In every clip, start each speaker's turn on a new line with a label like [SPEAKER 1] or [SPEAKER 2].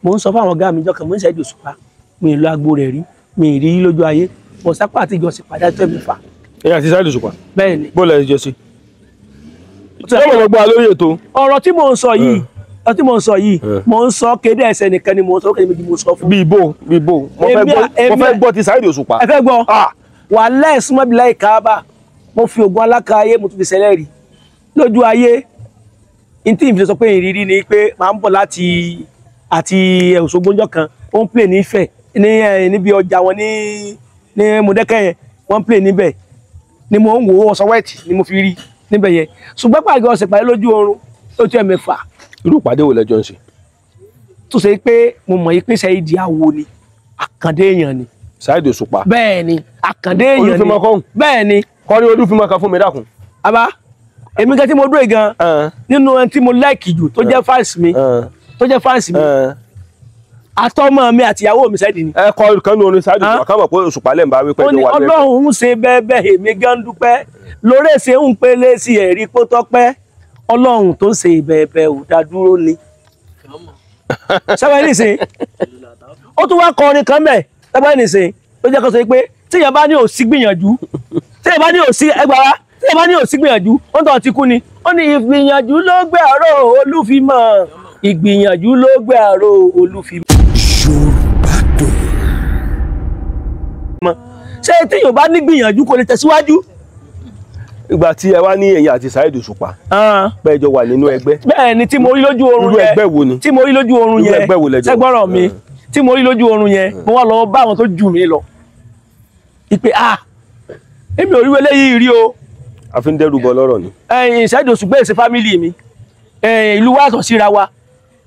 [SPEAKER 1] Mo ń sọ fún àwọn ọ̀gá mi jọkàn, mo ń Saheed Òṣùpá, mi ì lọ agbo rẹ̀ rí, mi ì rí lójú ayé, mo sápá àti ìjọsìn padà tó ẹ̀mí fà.
[SPEAKER 2] Ẹ̀yin àti Saheed Òṣùpá?
[SPEAKER 1] Bẹ́ẹ̀ ni.
[SPEAKER 2] Bó lẹ jọ sí? Ṣé mo lọ gbọ́ lórí ètò?
[SPEAKER 1] Ọ̀rọ̀ tí mò ń sọ yìí, ọ̀rọ̀ tí mò ń sọ yìí, mò ń sọ kéde ẹsẹ̀ nìkan ni mò ń sọ, kéde méjì mò ń sọ fún.
[SPEAKER 2] Bí ibo, bí ibo, mo fẹ́ gbọ́ ti Saheed Òṣùpá.
[SPEAKER 1] Ẹ fẹ́ gbọ́? Wàhálà ẹ̀sùn mọ́bìlá ìkaaba, mo fi ògùn alákàáyé, mo tún fi ṣẹlẹ̀ rí lójú ayé. N tí ìfisọ pé ìrírí ni pé màá ń bọ̀ láti àti Òṣogbo ńjọ́ kan, ó ń play ní Ifẹ̀ ní níbi ọjà wọn ní Mọ̀dẹ́kẹ́ yẹn, wọ́n ń play níbẹ̀ ni mo ń wò ó, ọ̀sán wẹ̀tì ni mo fi rí níbẹ̀ yẹn. Ṣùgbọ́n pàgẹ́ ọ̀sẹ̀ pàdé lójú oorun ó tó ẹ̀mẹ́fà.
[SPEAKER 2] Irú ìpàdé wo lẹjọ ń ṣe?
[SPEAKER 1] Tó ṣe pé mo mọ̀ yí pé Saheed awo ni, àkàndé èèyàn ni.
[SPEAKER 2] Saheed Òṣùpá.
[SPEAKER 1] Bẹ́ẹ̀ ni, àkàndé èèyàn ni.
[SPEAKER 2] Olúfimọ kọ́.
[SPEAKER 1] Bẹ́ẹ̀ ni.
[SPEAKER 2] Kọ́ ní Olúfimọ kan fún mi dákun.
[SPEAKER 1] Àbá èmi gan tí mo dúró gan nínú ẹni tí mo láìkì jù tó jẹ́ fáǹsì mi, tó jẹ́ fáǹsì mi, àtọmọ mi àti ìyàwó mi Saheed ni.
[SPEAKER 2] Ẹ kọ kan ní orin Saheed Òṣùpá ká mọ̀ pé Òṣùpá lẹ́ ń bá wí pé ẹjọ́ wà lẹ́nu.
[SPEAKER 1] Ọlọ́run ń ṣe bẹ́ẹ̀ bẹ́ẹ̀, èmi gan dúpẹ́ lórí èsè ń pélé sí ẹ̀rí kó tọ́pẹ́, Ọlọ́run tó ń ṣe bẹ́ẹ̀ bẹ́ẹ̀ ò dá dúró ni. Sábà nìsín ó tún wá kọrin kan bẹ́ẹ̀, sábà nìsín ó jẹ́ kó sọ pé tíyẹn bá ní òsí gbìyànjú, tíyẹn bá ní òsí ẹgbàá, tíyẹn bá ní òsí gbìyànjú, ó ń tọ́ ti kú ni. Ó ní ìgbìyànjú ló gbé àárọ̀ Olúfimọ̀, ìgbìyànjú ló gbé àárọ̀ Olúfimọ̀.
[SPEAKER 3] Yorùbá Dùn.
[SPEAKER 1] Ṣé tí yóò bá ní gbìyànjú kò lè tẹ̀síwájú?
[SPEAKER 2] Ìgbà tí ẹ wá ní ẹ̀yin àti Saheed Òṣùpá pé ẹjọ́ wà nínú ẹgbẹ́.
[SPEAKER 1] Bẹ́ẹ̀ ni, tí mo rí lójú oorun yẹn.
[SPEAKER 2] Irú ẹgbẹ́ wo ni?
[SPEAKER 1] Tí mo rí lójú oorun yẹn.
[SPEAKER 2] Irú ẹgbẹ́ wo lẹjọ́?
[SPEAKER 1] Ṣẹ́gbọ́rọ̀ mi, tí mo rí lójú oorun yẹn, mo wá lọ bá àwọn tó jù mí lọ. Ìpè a, èmi ò rí wọlé yìí rí o.
[SPEAKER 2] A fi ń dẹ́rù bọ lọ́rọ̀ ni.
[SPEAKER 1] Ẹ̀yin Saheed Òṣùpá èsè fámìlì mi, ìlú wa sọ̀ síra wa,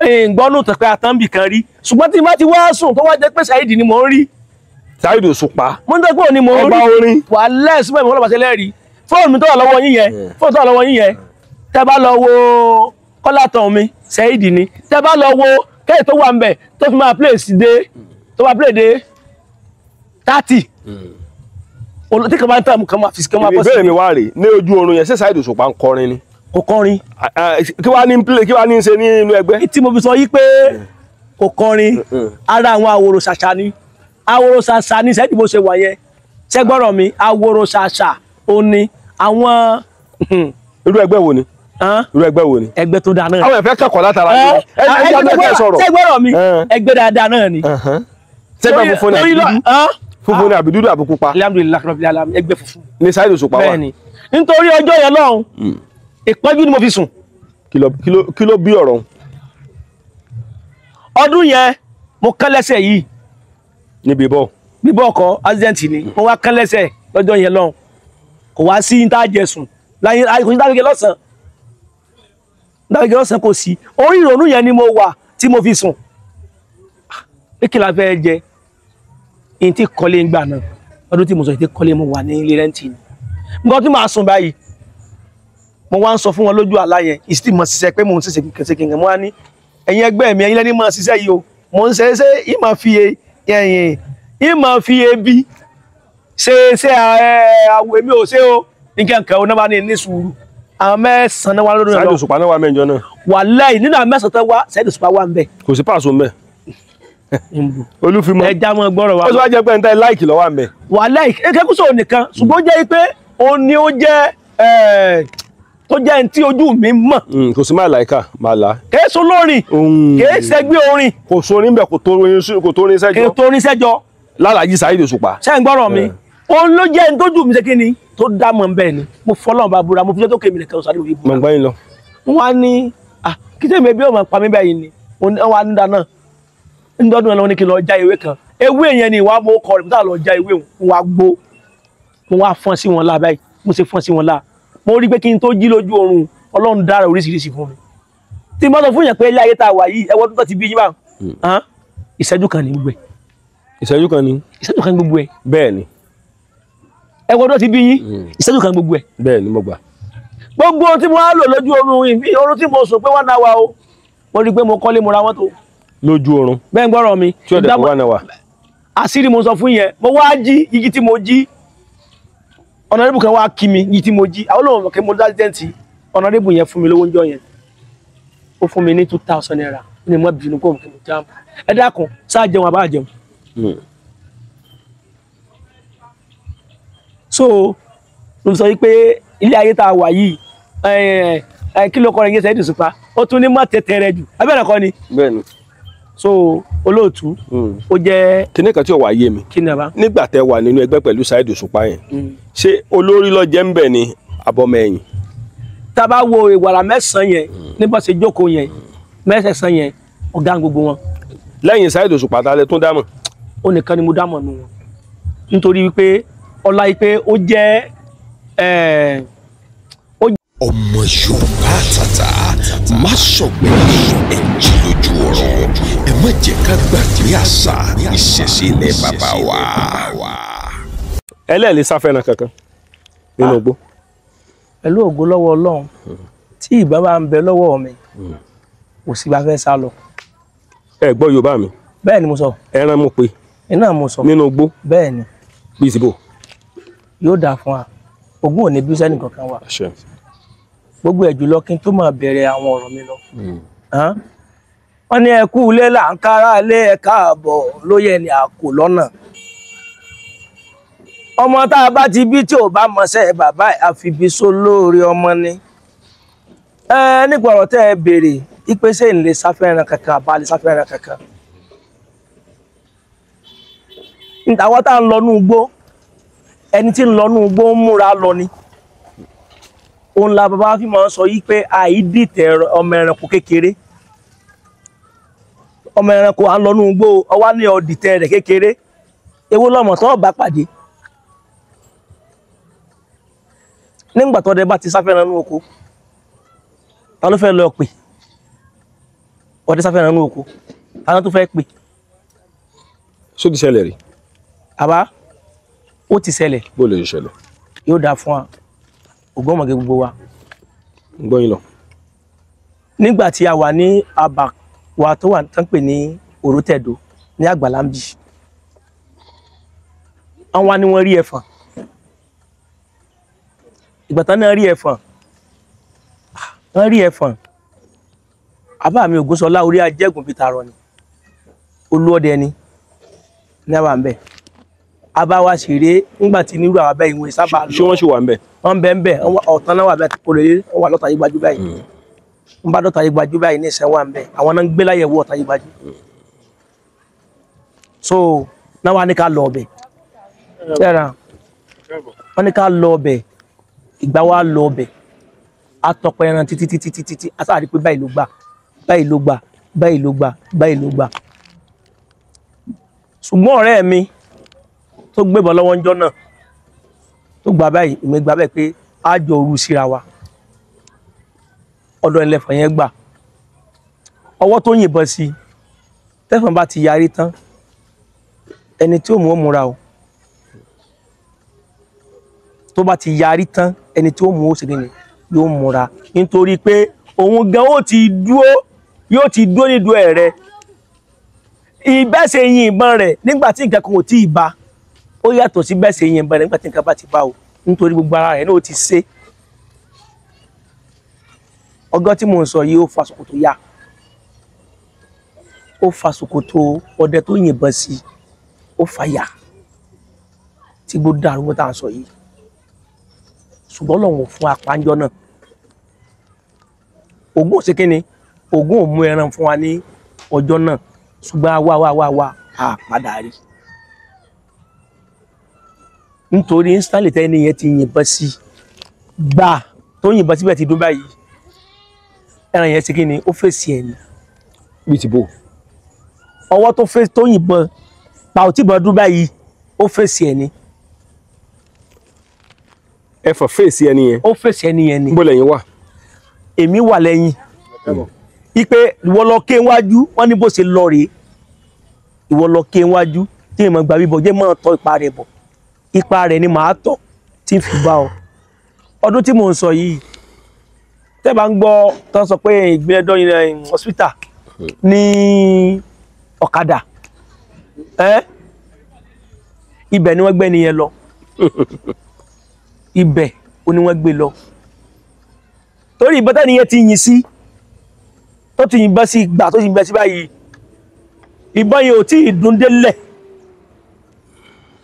[SPEAKER 1] gbọ́nù tẹ̀pẹ́ àtàǹbì kan rí. Ṣùgbọ́n tí n bá ti wá sùn tó wá jẹ́ pé Saheed ni mò ń rí.
[SPEAKER 2] Saheed Òṣùpá.
[SPEAKER 1] Mo ń dẹ́gbọ́n ni mò ń rí.
[SPEAKER 2] Ọba orin.
[SPEAKER 1] Wà lẹ́sùn bẹ́ẹ̀ mo lọ́ba ṣẹlẹ̀ rí. Fóònù mi tó wà lọ́wọ́ yín yẹn, fóònù tó wà lọ́wọ́ yín yẹn, tẹ́ bá lọ wo kọ́látàn mi, Saheed ni. Tẹ́ bá lọ wo kẹ́yìn tó wà ń bẹ̀ tó fi máa play sí dé, tó máa play dé 30. Tí kan bá ń tàn kan máa fi kan máa bọ́ sí.
[SPEAKER 2] Ìbéèrè mi wá rèé, ní ojú oorun yẹn, ṣé Saheed Òṣùpá ń kọrin ni?
[SPEAKER 1] Kò kọrin.
[SPEAKER 2] Kí wàá ní play, kí wàá ní ṣe nínú ẹgbẹ́?
[SPEAKER 1] Tí mo fi sọ yí pé kò kọrin, ara àwọn àwòrò ṣàṣà ni. Àwòrò ṣàṣà ni Saheed bó ṣe wà yẹn. Ṣẹ́gbọ́rọ̀ mi, àwòrò ṣàṣà ó ní àwọn.
[SPEAKER 2] Irú ẹgbẹ́ wo ni? Irú ẹgbẹ́ wo ni?
[SPEAKER 1] Ẹgbẹ́ tó dáa náà.
[SPEAKER 2] Àwọn ẹ̀fẹ́ kẹ́kọ̀ọ́ látara ni.
[SPEAKER 1] Ṣẹ́gbọ́rọ̀ mi, ẹgbẹ́ dáadáa náà ni.
[SPEAKER 2] Ṣẹ́gbẹ́ funfun ni àbí dúdú? Funfun ni àbí dúdú àbí pupa?
[SPEAKER 1] Alhamdulillahi rabbil alamin, ẹgbẹ́ funfun.
[SPEAKER 2] Ní Saheed Òṣùpá wà.
[SPEAKER 1] Bẹ́ẹ̀ni, nítorí ọjọ́ yẹn lọ́hùn, ìpọ́njú ni mo fi sùn.
[SPEAKER 2] Kí ló bí ọ̀rọ̀?
[SPEAKER 1] Ọdún yẹn mo kán lẹ́sẹ̀ yìí.
[SPEAKER 2] Níbi bọ́.
[SPEAKER 1] Bíbọ̀ ọkọ̀ accident ni, mo wá kán lẹ́sẹ̀ lọ́jọ́ yẹn lọ́hùn. Kò wá sí ní tá a jẹ sùn, láyé kò sí tá a fi lọ́sàn-án. Dágbé lọ́sàn kò sí. Orí ìrònú yẹn ni mo wà tí mo fi sùn. Pé kí la fẹ́ jẹ? Ìyẹn tí kọ́lé ń gbà náà. Ọdún tí mo sọ ìtí kọ́lé mo wà ní ilé rẹ́ǹtì ni. Nǹkan tí màá sùn báyìí, mo wá ń sọ fún wọn lójú àlá yẹn, ìsì mọ̀ ṣiṣẹ́ pé mò ń ṣiṣẹ́ kìkẹ́ kìkẹ́. Mo wá ní ẹ̀yin ẹgbẹ́ mi, ẹ̀yin lẹ́ni máa ṣiṣẹ́ yìí o. Mò ń ṣe ṣé ìmọ̀ fi ẹ̀yìn ìmọ̀ fi ebi ṣe ṣe àwọ̀ èmi ò ṣe o. Nǹkan kan oná bá ní sùúrù. Àwọn mẹ́sàn-án náà wá lọ́dún náà.
[SPEAKER 2] Saheed Òṣùpá náà wà mẹ́jọ náà.
[SPEAKER 1] Wàláhì nínú àwọn mẹ́sàn-án tó wá, Saheed Òṣùpá wà ń bẹ̀.
[SPEAKER 2] Kò sí pàṣọ mbẹ. Olúfimọ.
[SPEAKER 1] Ẹja mọ gbọ́rọ̀ wa.
[SPEAKER 2] Ó sì wá jẹ́ pé n ta láìkì lọ́wọ́ àmẹ́.
[SPEAKER 1] Wàláhì kékeré nìkan, ṣùgbọ́n ó jẹ́ pé òun ni ó jẹ́ tó jẹ́ ẹni tí ojú mi mọ̀.
[SPEAKER 2] Kò sí máa láìka máa là.
[SPEAKER 1] Kèé so lórin, kèé sẹgbẹ́ orin.
[SPEAKER 2] Kò sórin bẹ́ẹ̀, kò tó orin sẹ́jọ́.
[SPEAKER 1] Kò tó orin sẹ́jọ́.
[SPEAKER 2] Lálàyé Saheed Òṣùpá.
[SPEAKER 1] Ṣé ń gbọ́rọ̀ mi? Òun ló jẹ́ ẹni tójú mi ṣe kí ni tó dá mọ̀ bẹ́ẹ̀ ni. Mo fọlọ́run bá búra, mo fi jẹ́ tó kémi nìkan sáré òye búra.
[SPEAKER 2] Mo gbọ́ yín lọ.
[SPEAKER 1] Wọ́n á ní kí tèmi ẹbí ọmọ pa mí báyìí ni. Wọ́n á ní dáná. Ndọ́dún ẹ̀ lọ́wọ́ ní kí n lọ já ewé kan. Ewé yẹn ni ìwà mo kọ rẹ̀, mo sá lọ já ewé òun, wá gbó. Mo wá fọ́n sí wọn lá báyìí, mo ṣe fọ́n sí wọn lá. Mo rí pé kí n tó jí lójú oorun, Ọlọ́run dára oríṣiríṣi fún mi. Tí mo sọ fún yẹn pé ilé ayé tá a wà yìí, ẹwọ́n tó ti bí yín bá. Ìṣẹ́jú kan ní gbogbo ẹ̀.
[SPEAKER 2] Ìṣẹ́jú kan ní.
[SPEAKER 1] Ìṣẹ́jú kan ní gbogbo ẹ̀.
[SPEAKER 2] Bẹ́ẹ̀ ni.
[SPEAKER 1] Ẹwọ́n tó ti bí yín, ìṣẹ́jú kan gbogbo ẹ̀.
[SPEAKER 2] Bẹ́ẹ̀ ni mo gbà.
[SPEAKER 1] Gbogbo ohun tí mo wá lò lójú oorun yìí, oorun tí mo sùn pé 1 hour o. Mo rí pé mo kọ́lé mo ra mọ́tò.
[SPEAKER 2] Lójú oorun.
[SPEAKER 1] Bẹ́ẹ̀ ń gbọ́rọ̀ mi.
[SPEAKER 2] Tí ọ̀dẹ̀ kò 1 hour.
[SPEAKER 1] Àṣírí mo sọ fún yẹn, mo wá jí igi tí mo jí. Ọ̀nàrẹ́bù kan wá kí mi igi tí mo jí. Àwọn olóhùn kí mo dá dẹ́ǹtì. Ọ̀nàrẹ́bù yẹn fún mi lówó ńjọ́ yẹn. Ó fún mi ní 2,000 naira. Ní mọ́ bínú kó kí mo jáàmù. Ẹ dákun, sáà jẹun àbá jẹun. So ló sọ pé ilé ayé tá a wà yìí, kí ló kọ́ rẹ̀ yẹn Saheed Òṣùpá, ó tún ní mọ́ tẹ̀tẹ̀ rẹ jù, abẹ́rẹ́ kọ́ ni.
[SPEAKER 2] Bẹ́ẹ̀ni.
[SPEAKER 1] So olóòtú, ó jẹ́.
[SPEAKER 2] Kíní kan tí ò wá yé mi.
[SPEAKER 1] Kí ni àbá?
[SPEAKER 2] Nígbà tẹ́ wà nínú ẹgbẹ́ pẹ̀lú Saheed Òṣùpá yẹn, ṣé olórí ló jẹ́ ń bẹ̀ ni abọ́mọ ẹ̀yìn?
[SPEAKER 1] Tá a bá wo ìwàrà mẹ́sàn-án yẹn, nígbà ṣe jókòó yẹn, mẹ́sàn-án yẹn, ọ̀gá gbogbo wọn.
[SPEAKER 2] Lẹ́yìn Saheed Òṣùpá ta lẹ tún dámọ̀?
[SPEAKER 1] Ó nìkan ni mo dámọ̀ nù wọn. Nítorí wípé ọlá yìí pé ó jẹ́
[SPEAKER 3] ọmọ Yorùbá àtàtà, má sọ̀gbẹ́ ẹ jí lójú ọ̀rọ̀, ẹ má jẹ́ ká gbàgbé àṣà ìṣẹ̀ṣe ilẹ̀ bàbá wa.
[SPEAKER 2] Ẹlẹ́ẹ̀lẹ́ sáfẹ́ràn kankan nínú igbó.
[SPEAKER 1] Pẹ̀lú ògo lọ́wọ́ Ọlọ́run, tí ìbọn bá ń bẹ lọ́wọ́ mi, kò sí bá fẹ́ sá lọ.
[SPEAKER 2] Ẹ gbọ́ Yorùbá mi.
[SPEAKER 1] Bẹ́ẹ̀ ni mo sọ.
[SPEAKER 2] Ẹran mo pe.
[SPEAKER 1] Iná mo sọ.
[SPEAKER 2] Nínú igbó.
[SPEAKER 1] Bẹ́ẹ̀ ni.
[SPEAKER 2] Bí ìsìbò.
[SPEAKER 1] Yóò dáa fún wa, ogún ò ní bí sẹ́nì kankan wa. Gbogbo ẹ̀ jùlọ kí n tó máa bẹ̀rẹ̀ àwọn ọ̀rọ̀ mi lọ. Wọ́n ní ẹ kú ilé là ń kára ilé, ẹ káàbọ̀ ló yẹ ni àkò lọ́nà. Ọmọ tá a bá ti bí tí ò bá mọṣẹ́ bàbá ẹ̀ àfibisó lóore ọmọ ni. Nípa ọ̀rọ̀ tẹ́ ẹ béèrè, ìpèsè ìlè sáfẹ́ràn kankan àbá lè sáfẹ́ràn kankan. Àwọn tá a ń lọ nú igbó, ẹni tí ń lọ nú igbó ń múra lọ ni. Òun la bàbá fi máa ń sọ yí pé àìdìtẹ̀ ọmọ ẹranko kékeré. Ọmọ ẹranko à ń lọ nú igbó, ọwá ní ọdìtẹ̀ rẹ̀ kékeré. Èwo lọmọ tó bá pàdé. Nígbà tọ́dẹ bá ti sáfẹ́ràn nú oko, ta ló fẹ́ lọ pè? Ọdẹ sáfẹ́ràn nú oko, ta ló tó fẹ́ pè?
[SPEAKER 2] Ṣó ti ṣẹlẹ̀ rí?
[SPEAKER 1] Àbá, ó ti ṣẹlẹ̀.
[SPEAKER 2] Bó lè ṣẹlẹ̀?
[SPEAKER 1] Yóò dáa fún wa, ògbómọ̀gẹ́ gbogbo wa.
[SPEAKER 2] Ń gbọ́ yín lọ.
[SPEAKER 1] Nígbà tí a wà ní abà wa tó wà tán pè ní Òrótẹ̀dó ní Àgbàlámbì, àwọn wa ni wọ́n rí ẹ̀fọ̀n. Ìgbà tán náà rí ẹ̀fọ̀n, wọ́n rí ẹ̀fọ̀n. Àbá mi Ògúnṣọlá orí ajẹ́gùn bíi tààrọ̀ ni, olúọdẹ ni ní àbá ń bẹ̀. Àbá wa ṣeré nígbà tí nírú àwọn abẹ́ ìwé sábà lọ.
[SPEAKER 2] Ṣé wọ́n ṣì wà ń bẹ̀?
[SPEAKER 1] Wọ́n bẹ̀ ń bẹ̀, ọ̀tán náà wà bẹ́ẹ̀ kò lè wà lọ́tà yìí gbajú báyìí. Wọ́n bá dọ́tà yìí gbajú báyìí ní ìṣẹ́ wà ń bẹ̀. Àwọn náà ń gbé láyẹ̀wò ọ̀tá yìí gbajú. So náà wà ní ká lọ ọbẹ̀. Ṣẹ́ra wọ́n ní ká lọ ọbẹ̀, ìgbà wa lọ ọbẹ̀. A tọpẹ ẹran títí títí títí tí a sáà rí pé báyìí ló gbà, báyìí ló gbà, báyìí ló gbà, báyìí ló gbà. Ṣùgbọ́n ọ̀rẹ́ mi tó gbébọn lọ́wọ́ ńjọ́ náà tó gbà báyìí, èmi gbà báyìí pé a jọ òru síra wa. Ọ̀dọ̀ ẹlẹ́fọ̀n yẹn gbà. Ọwọ́ tó yìnbọn sí, tẹ́fọ̀n bá ti yarí tán, ẹni tí ó mú ó múra o. Tó bá ti yarí tán, ẹni tí ó mú ó sì ní yóò múra. Nítorí pé òun gan ó ti dúró, yóò ti dúró nídùú ẹ̀ rẹ̀. Ìbẹ́sẹ̀ yin ìbọn rẹ̀ nígbà tí nǹkan kan ò tí ì bá, ó yàtọ̀ sí bẹ́sẹ̀ yin ìbọn rẹ̀ nígbà tí nǹkan bá ti bá o. Nítorí gbogbo ara rẹ̀ náà ó ti ṣe. Ọgọ́ tí mò ń sọ yìí ó fa ṣòkòtò ya. Ó fa ṣòkòtò ọdẹ tó yìnbọn sí, ó fa ya. Tí gbó dàrú bó tá à ń sọ yìí. Ṣùgbọ́n Ọlọ́run ò fún apánjọ́ náà. Ògún ò ṣe kí ni? Ògún ò mú ẹran fún wa ní ọjọ́ náà. Ṣùgbọ́n a wá a padà rí. Nítorí instantly tẹ́ni yẹn ti yìnbọn sí, gbà tó yìnbọn síbẹ̀ ti dún báyìí. Ẹran yẹn ṣe kí ni? Ó fèsì ẹ̀ ni.
[SPEAKER 2] Bí ti bò.
[SPEAKER 1] Ọwọ́ tó fèsì tó yìnbọn, pa ò tí ìbọn dún báyìí, ó fèsì ẹ̀ ni.
[SPEAKER 2] Ẹ̀fọ̀n fèsì ẹni yẹn.
[SPEAKER 1] Ó fèsì ẹni yẹn ni.
[SPEAKER 2] Níbo lẹ̀yin wà?
[SPEAKER 1] Èmi wà lẹ́yìn. Ipe ìwọ lọ ké wájú, wọ́n ní bó ṣe lọ rèé. Ìwọ lọ ké wájú, tí èèmọ̀ gbà bíbọ̀ jẹ́ máa tọ́ ipa rẹ̀ bọ̀. Ipa rẹ̀ ni màá tọ̀ tí ń fi bá ọ. Ọdún tí mò ń sọ yìí, tẹ́ bá ń gbọ́ tán sọ pé ìgbìlẹ̀dọ́ hospital ní ọ̀kadà. Ibẹ̀ ni wọ́n gbé nìyẹn lọ. Ibẹ̀ ó ní wọ́n gbé lọ. Torí ìbọn tẹ́ni yẹn ti yìn sí, Tó ti yìnbọn sí gbà tó ti yìnbọn sí báyìí, ìbọn yẹn ò tí ì dún délẹ̀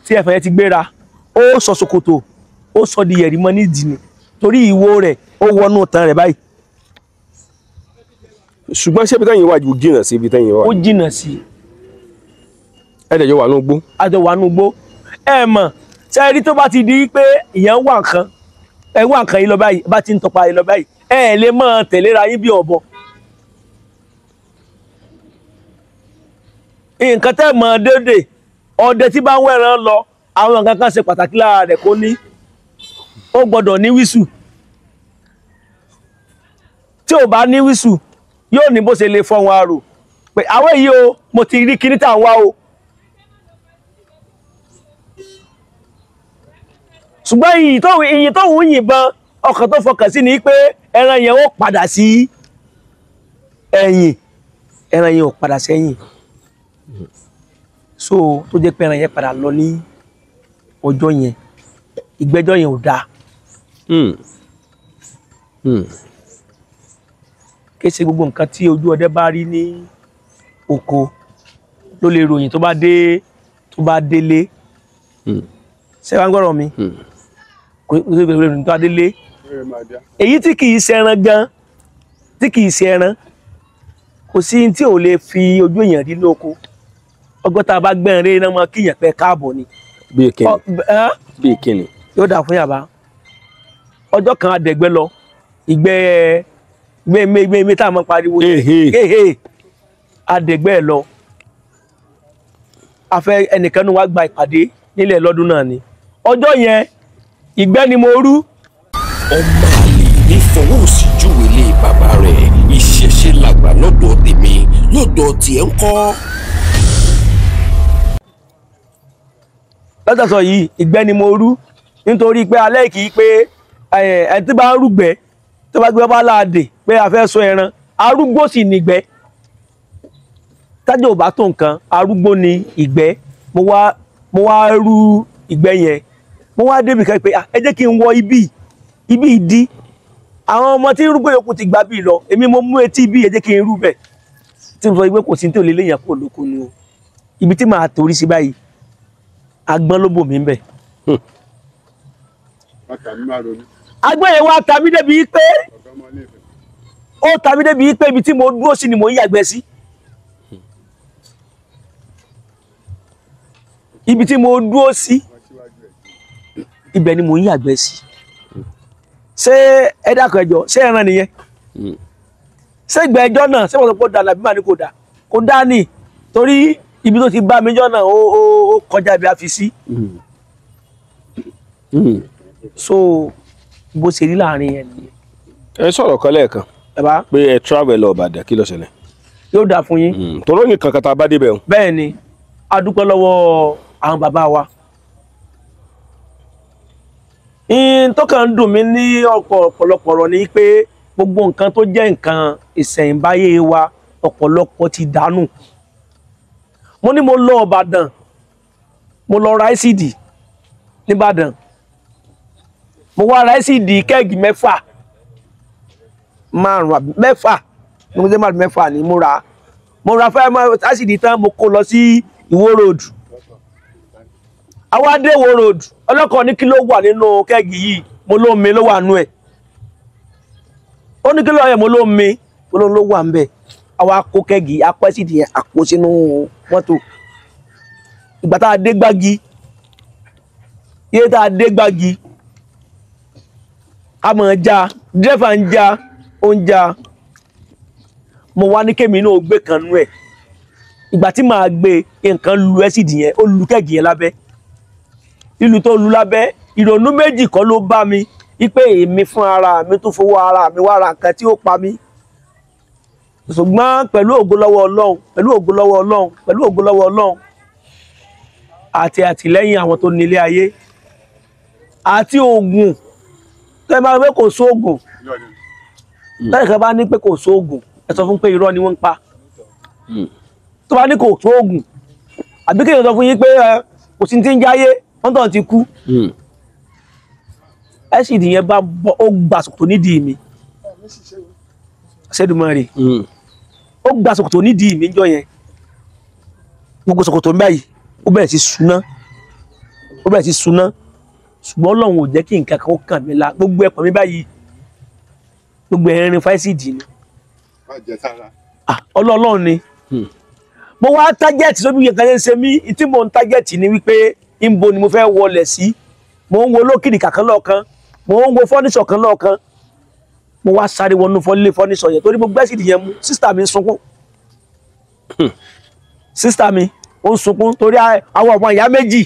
[SPEAKER 1] tí ẹ̀fọn yẹn ti gbéra. Ó sọ ṣòkòtò, ó sọ di yẹ̀rì mọ́ nídìí ni, torí ìwo rẹ̀ ó wọnú tán rẹ̀ báyìí.
[SPEAKER 2] Ṣùgbọ́n ṣé ibi tẹ́yìn wà jìnnà sí ibi tẹ́yìn wà?
[SPEAKER 1] Ó jìnnà sí.
[SPEAKER 2] Ẹ dẹ̀ jọ wà ní igbó.
[SPEAKER 1] A jọ wà ní igbó. Ẹ mọ̀ ṣe rí, tó bá ti di pé ìyẹn wà nǹkan, ẹ wà nǹkan yìí lọ báyìí, bá ti ń tọpa yìí lọ báyìí, ẹ lè máa tẹ̀léra yín bí ọ̀bọ. Nǹkan tẹ́ mọ̀ déédéé, ọdẹ tí bá ń wẹ̀ràn lọ, àwọn nǹkan kan ṣe pàtàkì lára rẹ̀ kó ní. Ó gbọ́dọ̀ ní wísù. Tí ò bá ní wísù, yóò ní bó ṣe lè fọwọn arò pé àwọn èyí o, mo ti rí kíní tá à ń wá o. Ṣùgbọ́n ìyìn tó ń yìnbọn, ọkàn tó fọkàn sí ni pé ẹran yẹn ó padà sí ẹ̀yìn, ẹran yẹn ò padà sẹ́yìn. So tó jẹ́ pé ẹran yẹn padà lọ ní ọjọ́ yẹn, ìgbẹ́jọ́ yẹn ò dáa. Kì í ṣe gbogbo nǹkan tí ojú ọdẹ bá rí ní oko ló lè ròyìn tó bá dé, tó bá délé. Ṣé wàá ń gbọ́rọ̀ mi? Kò sí ìròyìn tó bá délé. Èyí tí kì í ṣe ẹran gan, tí kì í ṣe ẹran, kò sí tí ò lè fi ojú èèyàn rí lóko. Ọgọ́ta bá gbẹ̀rẹ̀ iná mọ́ kíyàn pẹ́ káàbọ̀ ni.
[SPEAKER 2] Bí kíni? Bí kíni?
[SPEAKER 1] Yóò dà fún yàrá. Ọjọ́ kan adẹ̀gbẹ́ lọ, ìgbẹ́ gbé tá a máa pariwo ehe, adẹ̀gbẹ́ lọ. A fẹ́ ẹnìkan ní wàá gba ìpàdé nílẹ̀ lọ́dún náà ni. Ọjọ́ yẹn ìgbẹ́ ni mo rú.
[SPEAKER 3] Ọmọ àlè ní fọwọ́ sí júwe lé bàbá rẹ̀. Ìṣẹ̀ṣe làgbà lọ́dọ̀ tèmi, lọ́dọ̀ tiẹ̀ ń kọ́.
[SPEAKER 1] Lọ́tọ̀ọ̀sọ̀ yìí ìgbẹ́ ni mo rú, nítorí pé alẹ́ kì í pé ẹ tí bá ń rúgbẹ́ tó bá gbé bá láàdè pé a fẹ́ sọ ẹran, arúgbó sì nìgbẹ́. Tájọ́ ò bá tó nǹkan, arúgbó ni ìgbẹ́. Mo wá rú ìgbẹ́ yẹn, mo wá débi kan pé ẹ jẹ́ kí n wọ ibi ibi ìdí àwọn ọmọ tí rúgbó yòókù ti gbà bí lọ, èmi mo mú etí ibi, ẹ jẹ́ kí n rú bẹ̀. Tí mo sọ pé kò sí tí ò lè léèyàn kó lóko ni o, ibi tí màá torí sí báyìí, agbọ́n ló bò mí bẹ̀. Agbọ́n yẹn wá ta mí débi pé ó ta mí débi pé ibi tí mo dúró sí ni mo ń yàgbẹ́ sí. Ibi tí mo dúró sí ibẹ̀ ni mo ń yàgbẹ́ sí. Ṣé ẹ dákun ẹjọ́, ṣé ẹran nìyẹn? Ṣé ìgbà ẹjọ́ náà ṣé wọ́n sọ pé ó dáa làbí màá ní kò dáa? Kò dáa ni, torí ibi tó ti bá mi jọ́ náà ó kọjá ibi a fi sí. So bó ṣe rí láàrin yẹn nìyẹn.
[SPEAKER 2] Ẹ sọ̀rọ̀ kan lẹ́ẹ̀kan pé ẹ travel lọ Ìbàdàn, kí ló ṣẹlẹ̀?
[SPEAKER 1] Yóò dáa fún yín.
[SPEAKER 2] Tòró ní kankan tá a bá débẹ̀ o.
[SPEAKER 1] Bẹ́ẹ̀ ni, a dúpẹ́ lọ́wọ́ àwọn bàbá wa. Tó kàn ń dùn mí ní ọ̀pọ̀lọpọ̀ ọ̀rọ̀ ni pé gbogbo nǹkan tó jẹ́ nǹkan ìṣẹ̀ǹbáyé wa ọ̀pọ̀lọpọ̀ ti dànù. Mo ní mo lọ Ìbàdàn, mo lọ ra ẹ́sìdì nìbàdàn. Mo wá ra ẹ́sìdì kẹ́ẹ̀gì mẹ́fà, márùn àbí mẹ́fà, mo ṣe márùn mẹ́fà ni mo ra. Mo ra fẹ́ ẹ́sìdì tán, mo kó lọ sí Ìwó Road. Àwa dé Ìwó Road, ọlọ́kọ̀ ní kí ló wà nínú kẹ́ẹ̀gì yìí, mo ló mi ló wà nú ẹ̀. Ó ní kí ló wà, mo ló mi, mo ló wà ń bẹ̀. Àwa kó kẹ́ẹ̀gì, a kó ẹ́sìdì yẹn, a kó sínú mọ́tò. Ìgbà tá a dé Gbági, iye tá a dé Gbági, a mọ̀ já, dírẹ́fà ń já, ó ń já. Mo wá ní kémi náà gbé kan nú ẹ̀. Ìgbà tí màá gbé, nǹkan lu ẹ́sìdì yẹn, ó lu kẹ́ẹ̀gì yẹn lábẹ́. Lílu tó lu lábẹ́, ìrònú méjì kọ́ ló bá mi, wípé èmi fún ara mi tó fowó ara mi wá ra nǹkan tí ó pa mí. Ṣùgbọ́n pẹ̀lú ògo lọ́wọ́ Ọlọ́run, pẹ̀lú ògo lọ́wọ́ Ọlọ́run, pẹ̀lú ògo lọ́wọ́ Ọlọ́run àti àtìlẹ́yìn àwọn tó nílé ayé àti oògùn. Tẹ́ bá pé kò sóògùn, tẹ́lẹ̀ kan bá ní pé kò sóògùn, ẹ sọ fún pé irọ́ ni wọ́n ń pa. Tó bá ní kò sóògùn, àbí kéèyàn sọ fún yín pé kò sí ti ń jáyé, wọ́n tàn ti kú. Ẹ́sìdì yẹn bá bọ́, ó gbà sòkòtò nídìí mi. Ṣẹ́dùmarè. Ó gba ṣòkòtò nídìí mi jọ yẹn, gbogbo ṣòkòtò mi báyìí ó bẹ̀rẹ̀ sí suná, ó bẹ̀rẹ̀ sí suná. Ṣùgbọ́n Ọlọ́run ò jẹ́ kí nǹkan kan ó kàn mí la, gbogbo ẹ̀pọ̀n mi báyìí gbogbo ẹ̀rín fáìsìdì ni. Ọlọ́run ni. Mo wá tágẹ́ẹ̀tì sóbi yẹn kan ṣe ń ṣe mí, tí mo ń tágẹ́ẹ̀tì ni wípé níbo ni mo fẹ́ wọlé sí. Mo ń wo lókìrì kàkan lọ́ọ̀kan, mo ń wo fọ́nísọ̀ kan lọ́ọ̀kan. Mo wá sáré wọnú fọ́lé fọ́nísọ̀ yẹn torí mo gbẹ́sìdì yẹn mú. Sísítà mi ń sunkún, sísítà mi ó ń sunkún torí àwọn ọmọ ìyá méjì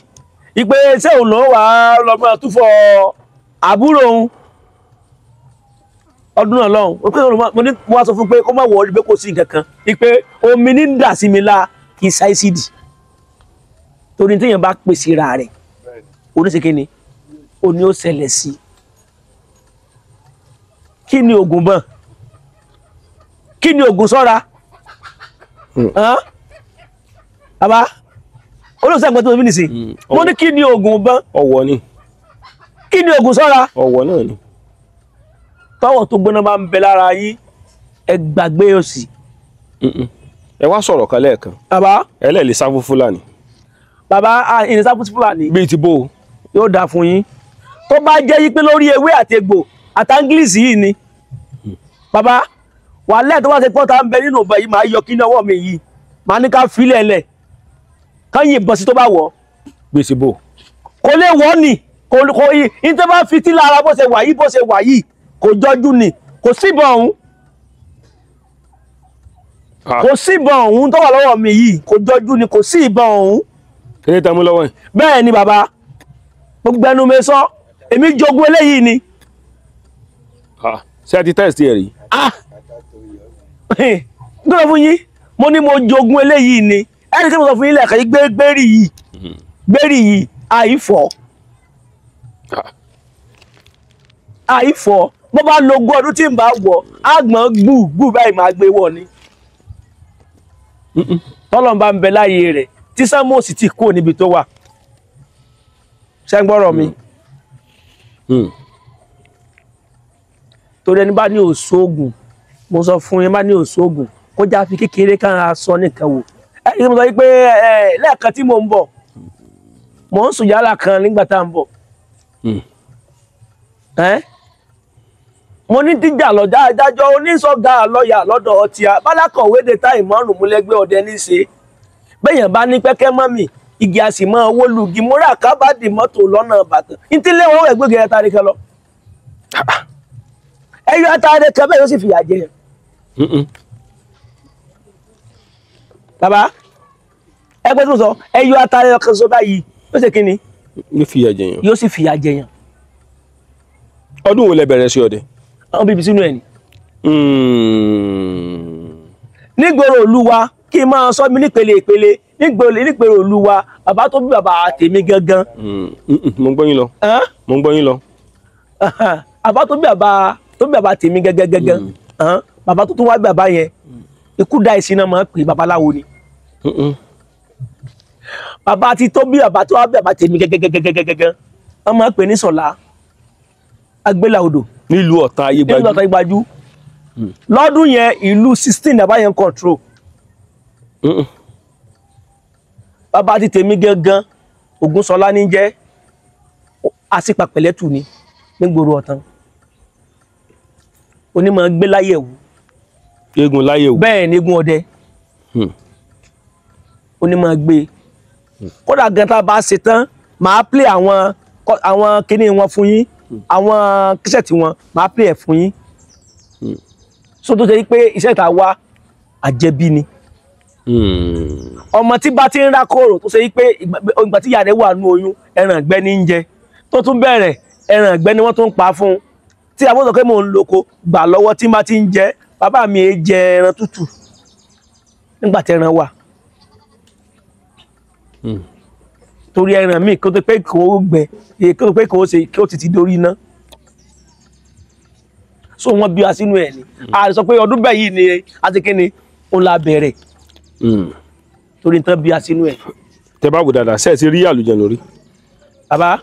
[SPEAKER 1] ìpè ṣé òun ló wà lọ́mọ túfọ̀ àbúrò òun ọdún náà lọ́hùn. Mo ní mo wá sọ fún pé kó má wọ ọ́ pé kò sí nǹkan kan, ìpè omi ní ń dà sí mi la kì í ṣáìsìdì, torí téèyàn bá pèsè ra rẹ̀ oníṣèké ni ó ní ó ṣẹlẹ̀ sí. Kí ni oògùn bọ̀n? Kí ni oògùn sọ́ra? Bàbá olóòsàn ẹ̀gbọ́n tó fi nìsín, mo ní kí ni oògùn bọ̀n?
[SPEAKER 2] Ọwọ́ ni.
[SPEAKER 1] Kí ni oògùn sọ́ra?
[SPEAKER 2] Ọwọ́ náà ni.
[SPEAKER 1] Tọ́wọ̀ tó gbóná bá ń bẹ lára yín, ẹ gbàgbé òsì.
[SPEAKER 2] Ẹ wá sọ̀rọ̀ kan lẹ́ẹ̀kan.
[SPEAKER 1] Bàbá
[SPEAKER 2] ẹlẹ́ẹ̀lì sá fún Fúlàní.
[SPEAKER 1] Bàbá ìrìn sá fún Fúlàní.
[SPEAKER 2] Bíi ti bó o.
[SPEAKER 1] Yóò dáa fún yín. Tó bá jẹ́ yí pé lórí ewé àti egbò àtàngílìsì yìí ni. Bàbá wàhálẹ̀ tó bá ṣe pọ́ta ń bẹ nínú ọba yìí, máa yọ kí ní ọwọ́ mi yìí, máa ní ká filẹ̀ lẹ̀ kán yìnbọn sí tó bá wọ̀.
[SPEAKER 2] Gbèsè bò.
[SPEAKER 1] Kò lè wọ́ ni, kò yí ní tó bá fi tí lára bó ṣe wà yìí, bó ṣe wà yìí kò jọjú ni, kò síbọn ọ̀hún. Kò síbọn ọ̀hún tó wà lọ́wọ́ mi yìí, kò jọjú ni, kò sí ìbọn ọ̀hún.
[SPEAKER 2] Kí ni tẹ́ mú lọ́wọ́ yìí?
[SPEAKER 1] Bẹ́ẹ̀ ni bàbá, gbogbo ẹnu mi sọ, èmi jogún eléyìí ni.
[SPEAKER 2] Ṣé ẹ ti tẹ́sítì ẹ̀ rí?
[SPEAKER 1] Gbọ́dọ̀ fún yín, mo ní mo jogún eléyìí ni. Ẹni tí mo sọ fún yín lẹ́ẹ̀kan yìí, gbérí yìí, gbérí yìí, àìfọ́. Àìfọ́. Bó bá lo ogún ọdún tí ń bá wọ̀, àgbọ̀n gbù gbù báyìí máa gbé wọ̀ ni. Tọ́lọ́n bá ń bẹ láyé rẹ̀, tí Sámósì ti kúrò níbi tó wà. Ṣé ń gbọ́rọ̀ mi? Torí ẹni bá ní òṣoògùn, mo sọ fún yín, bá ní òṣoògùn, kó já fi kékeré kára sọ nìkan wò. Ẹni tí mo sọ wípé lẹ́ẹ̀kan tí mo ń bọ̀, mò ń sùn yàrá kan nígbà tá à ń bọ̀. Mo ní díjà lọ́jà adájọ́ oníṣọ́gà lọ́yà lọ́dọ̀ ọtí a bálákọ̀wé de tá ìmọ̀rùn múlẹ́gbẹ́ ọdẹ níṣe. Bẹ́yàn bá ní pẹ́kẹ́ mọ́mì, igi a sì mọ́ owó lugi, múra kábàdì mọ́tò lọ́nà Ìbàdàn. Ntílé wọn wẹ̀ gbégbé ẹta rẹ̀ kan lọ. Ẹyọ ẹta rẹ̀ kan bẹ́ẹ̀ yóò sì fìyà jẹ. Bàbá ẹgbẹ́ tó sọ ẹyọ ata rẹ̀ kan sọ báyìí yóò ṣe kí ni?
[SPEAKER 2] Yóò fìyà jẹ yàn.
[SPEAKER 1] Yóò sì fìyà jẹ yàn.
[SPEAKER 2] Ọdún wo lẹ bẹ̀rẹ̀ sí ọdẹ?
[SPEAKER 1] Àwọn bíbí sínú ẹ̀ ni. Nígboro Olúwa kí n máa sọ mi nípele ìpele, nígboro Olúwa bàbá tó bí bàbá tèmi gangan.
[SPEAKER 2] Mo ń gbọ́ yín lọ. Mo ń gbọ́ yín lọ.
[SPEAKER 1] Bàbá tó bí bàbá tèmi gangan gangan. Bàbá tó tún wá bí bàbá yẹn, ikú dá ìsìn náà máa ń pè babaláwo ni. Bàbá ti tó bí bàbá tó wá bí bàbá tèmi gangan gangan gangan, wọ́n máa ń pè ní Sọ̀lá Agbéláodò.
[SPEAKER 2] Nílùú Ọ̀tà Ayégbájú.
[SPEAKER 1] Nílùú Ọ̀tà Ayégbájú. Lọ́dún yẹn ìlú 16 bàbá yẹn control. Bàbá ti tèmi gangan Ògúnṣọlá ní jẹ́, àsìpàpẹ̀lẹ́tù ni nígboro Ọ̀tàn. Onímọ̀ gbé láyẹ̀wò.
[SPEAKER 2] Eégún láyẹ̀wò.
[SPEAKER 1] Bẹ́ẹ̀ ni eégún ọdẹ. Onímọ̀ gbé. Kódà gan tá a bá ṣe tán, màá play àwọn kinní wọn fún yín, àwọn kíṣẹ̀tì wọn màá play ẹ̀ fún yín. So tó ṣe pé iṣẹ́ ìta wa àjẹbí ni. Ọmọ tí bá ti ń rákòrò tó ṣe pé ìgbà tí ìyá rẹ̀ wà nú oyún ẹran ìgbẹ́ ní ń jẹ, tó tún bẹ̀rẹ̀ ẹran ìgbẹ́ ni wọ́n tún ń pa fún un. Tí àwọn sọ pé mò ń loko gbà lọ́wọ́ tí bá ti ń jẹ, bàbá mi è jẹ ẹran tútù nígbà tí ẹran wà. Torí ẹran míì kó tó pé kò gbẹ, kó tó pé kò ṣe kí ó ti ti dórí iná. So wọ́n bí wa sínú ẹ̀ ni. A sọ pé ọdún bẹ́ẹ̀ yìí ni àti kíni òun la bẹ̀rẹ̀. Torí nǹkan bí wa sínú ẹ̀.
[SPEAKER 2] Tẹ bá wò dáadáa, ṣé ẹ ti rí àlùjànnú rí?
[SPEAKER 1] Bàbá,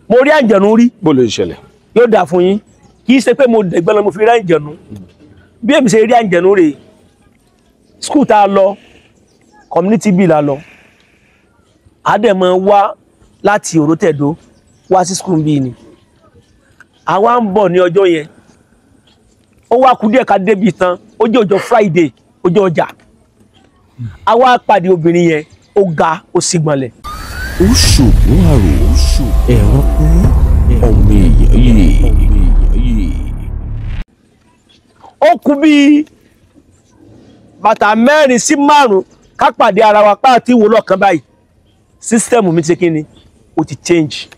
[SPEAKER 1] mo rí àǹjẹ̀nú rí.
[SPEAKER 2] Bó ló ṣẹlẹ̀?
[SPEAKER 1] Yóò dáa fún yín. Kì í ṣe pé mo dẹ̀gbẹ́ lọ mo fi rí àǹjẹ̀nú. Bí èmi ṣe rí àǹjẹ̀nú rèé, School tá a lọ, community b la lọ. Àdẹ̀mọ̀ wá láti Òrótẹ̀dó wá sí school bíi ni. Àwa ń bọ̀ ní ọjọ́ yẹn, ó wá kú díẹ̀ ká débi tán. Ó jẹ́ ọjọ́ Friday, ọjọ́ ọjà. Àwa pàdé obìnrin yẹn, ó ga, ó sì gbọ̀nlẹ̀.
[SPEAKER 3] Ó ṣògùn àrò, ẹ̀rọ kú, ọmọ èèyàn yìí.
[SPEAKER 1] Ó kú bíi bàtà 4 sí 5 ká pàdé ara wa pàtí wò lọ́kàn báyìí. Sísítẹ́ẹ̀mù mi ti kí ni, ó ti change.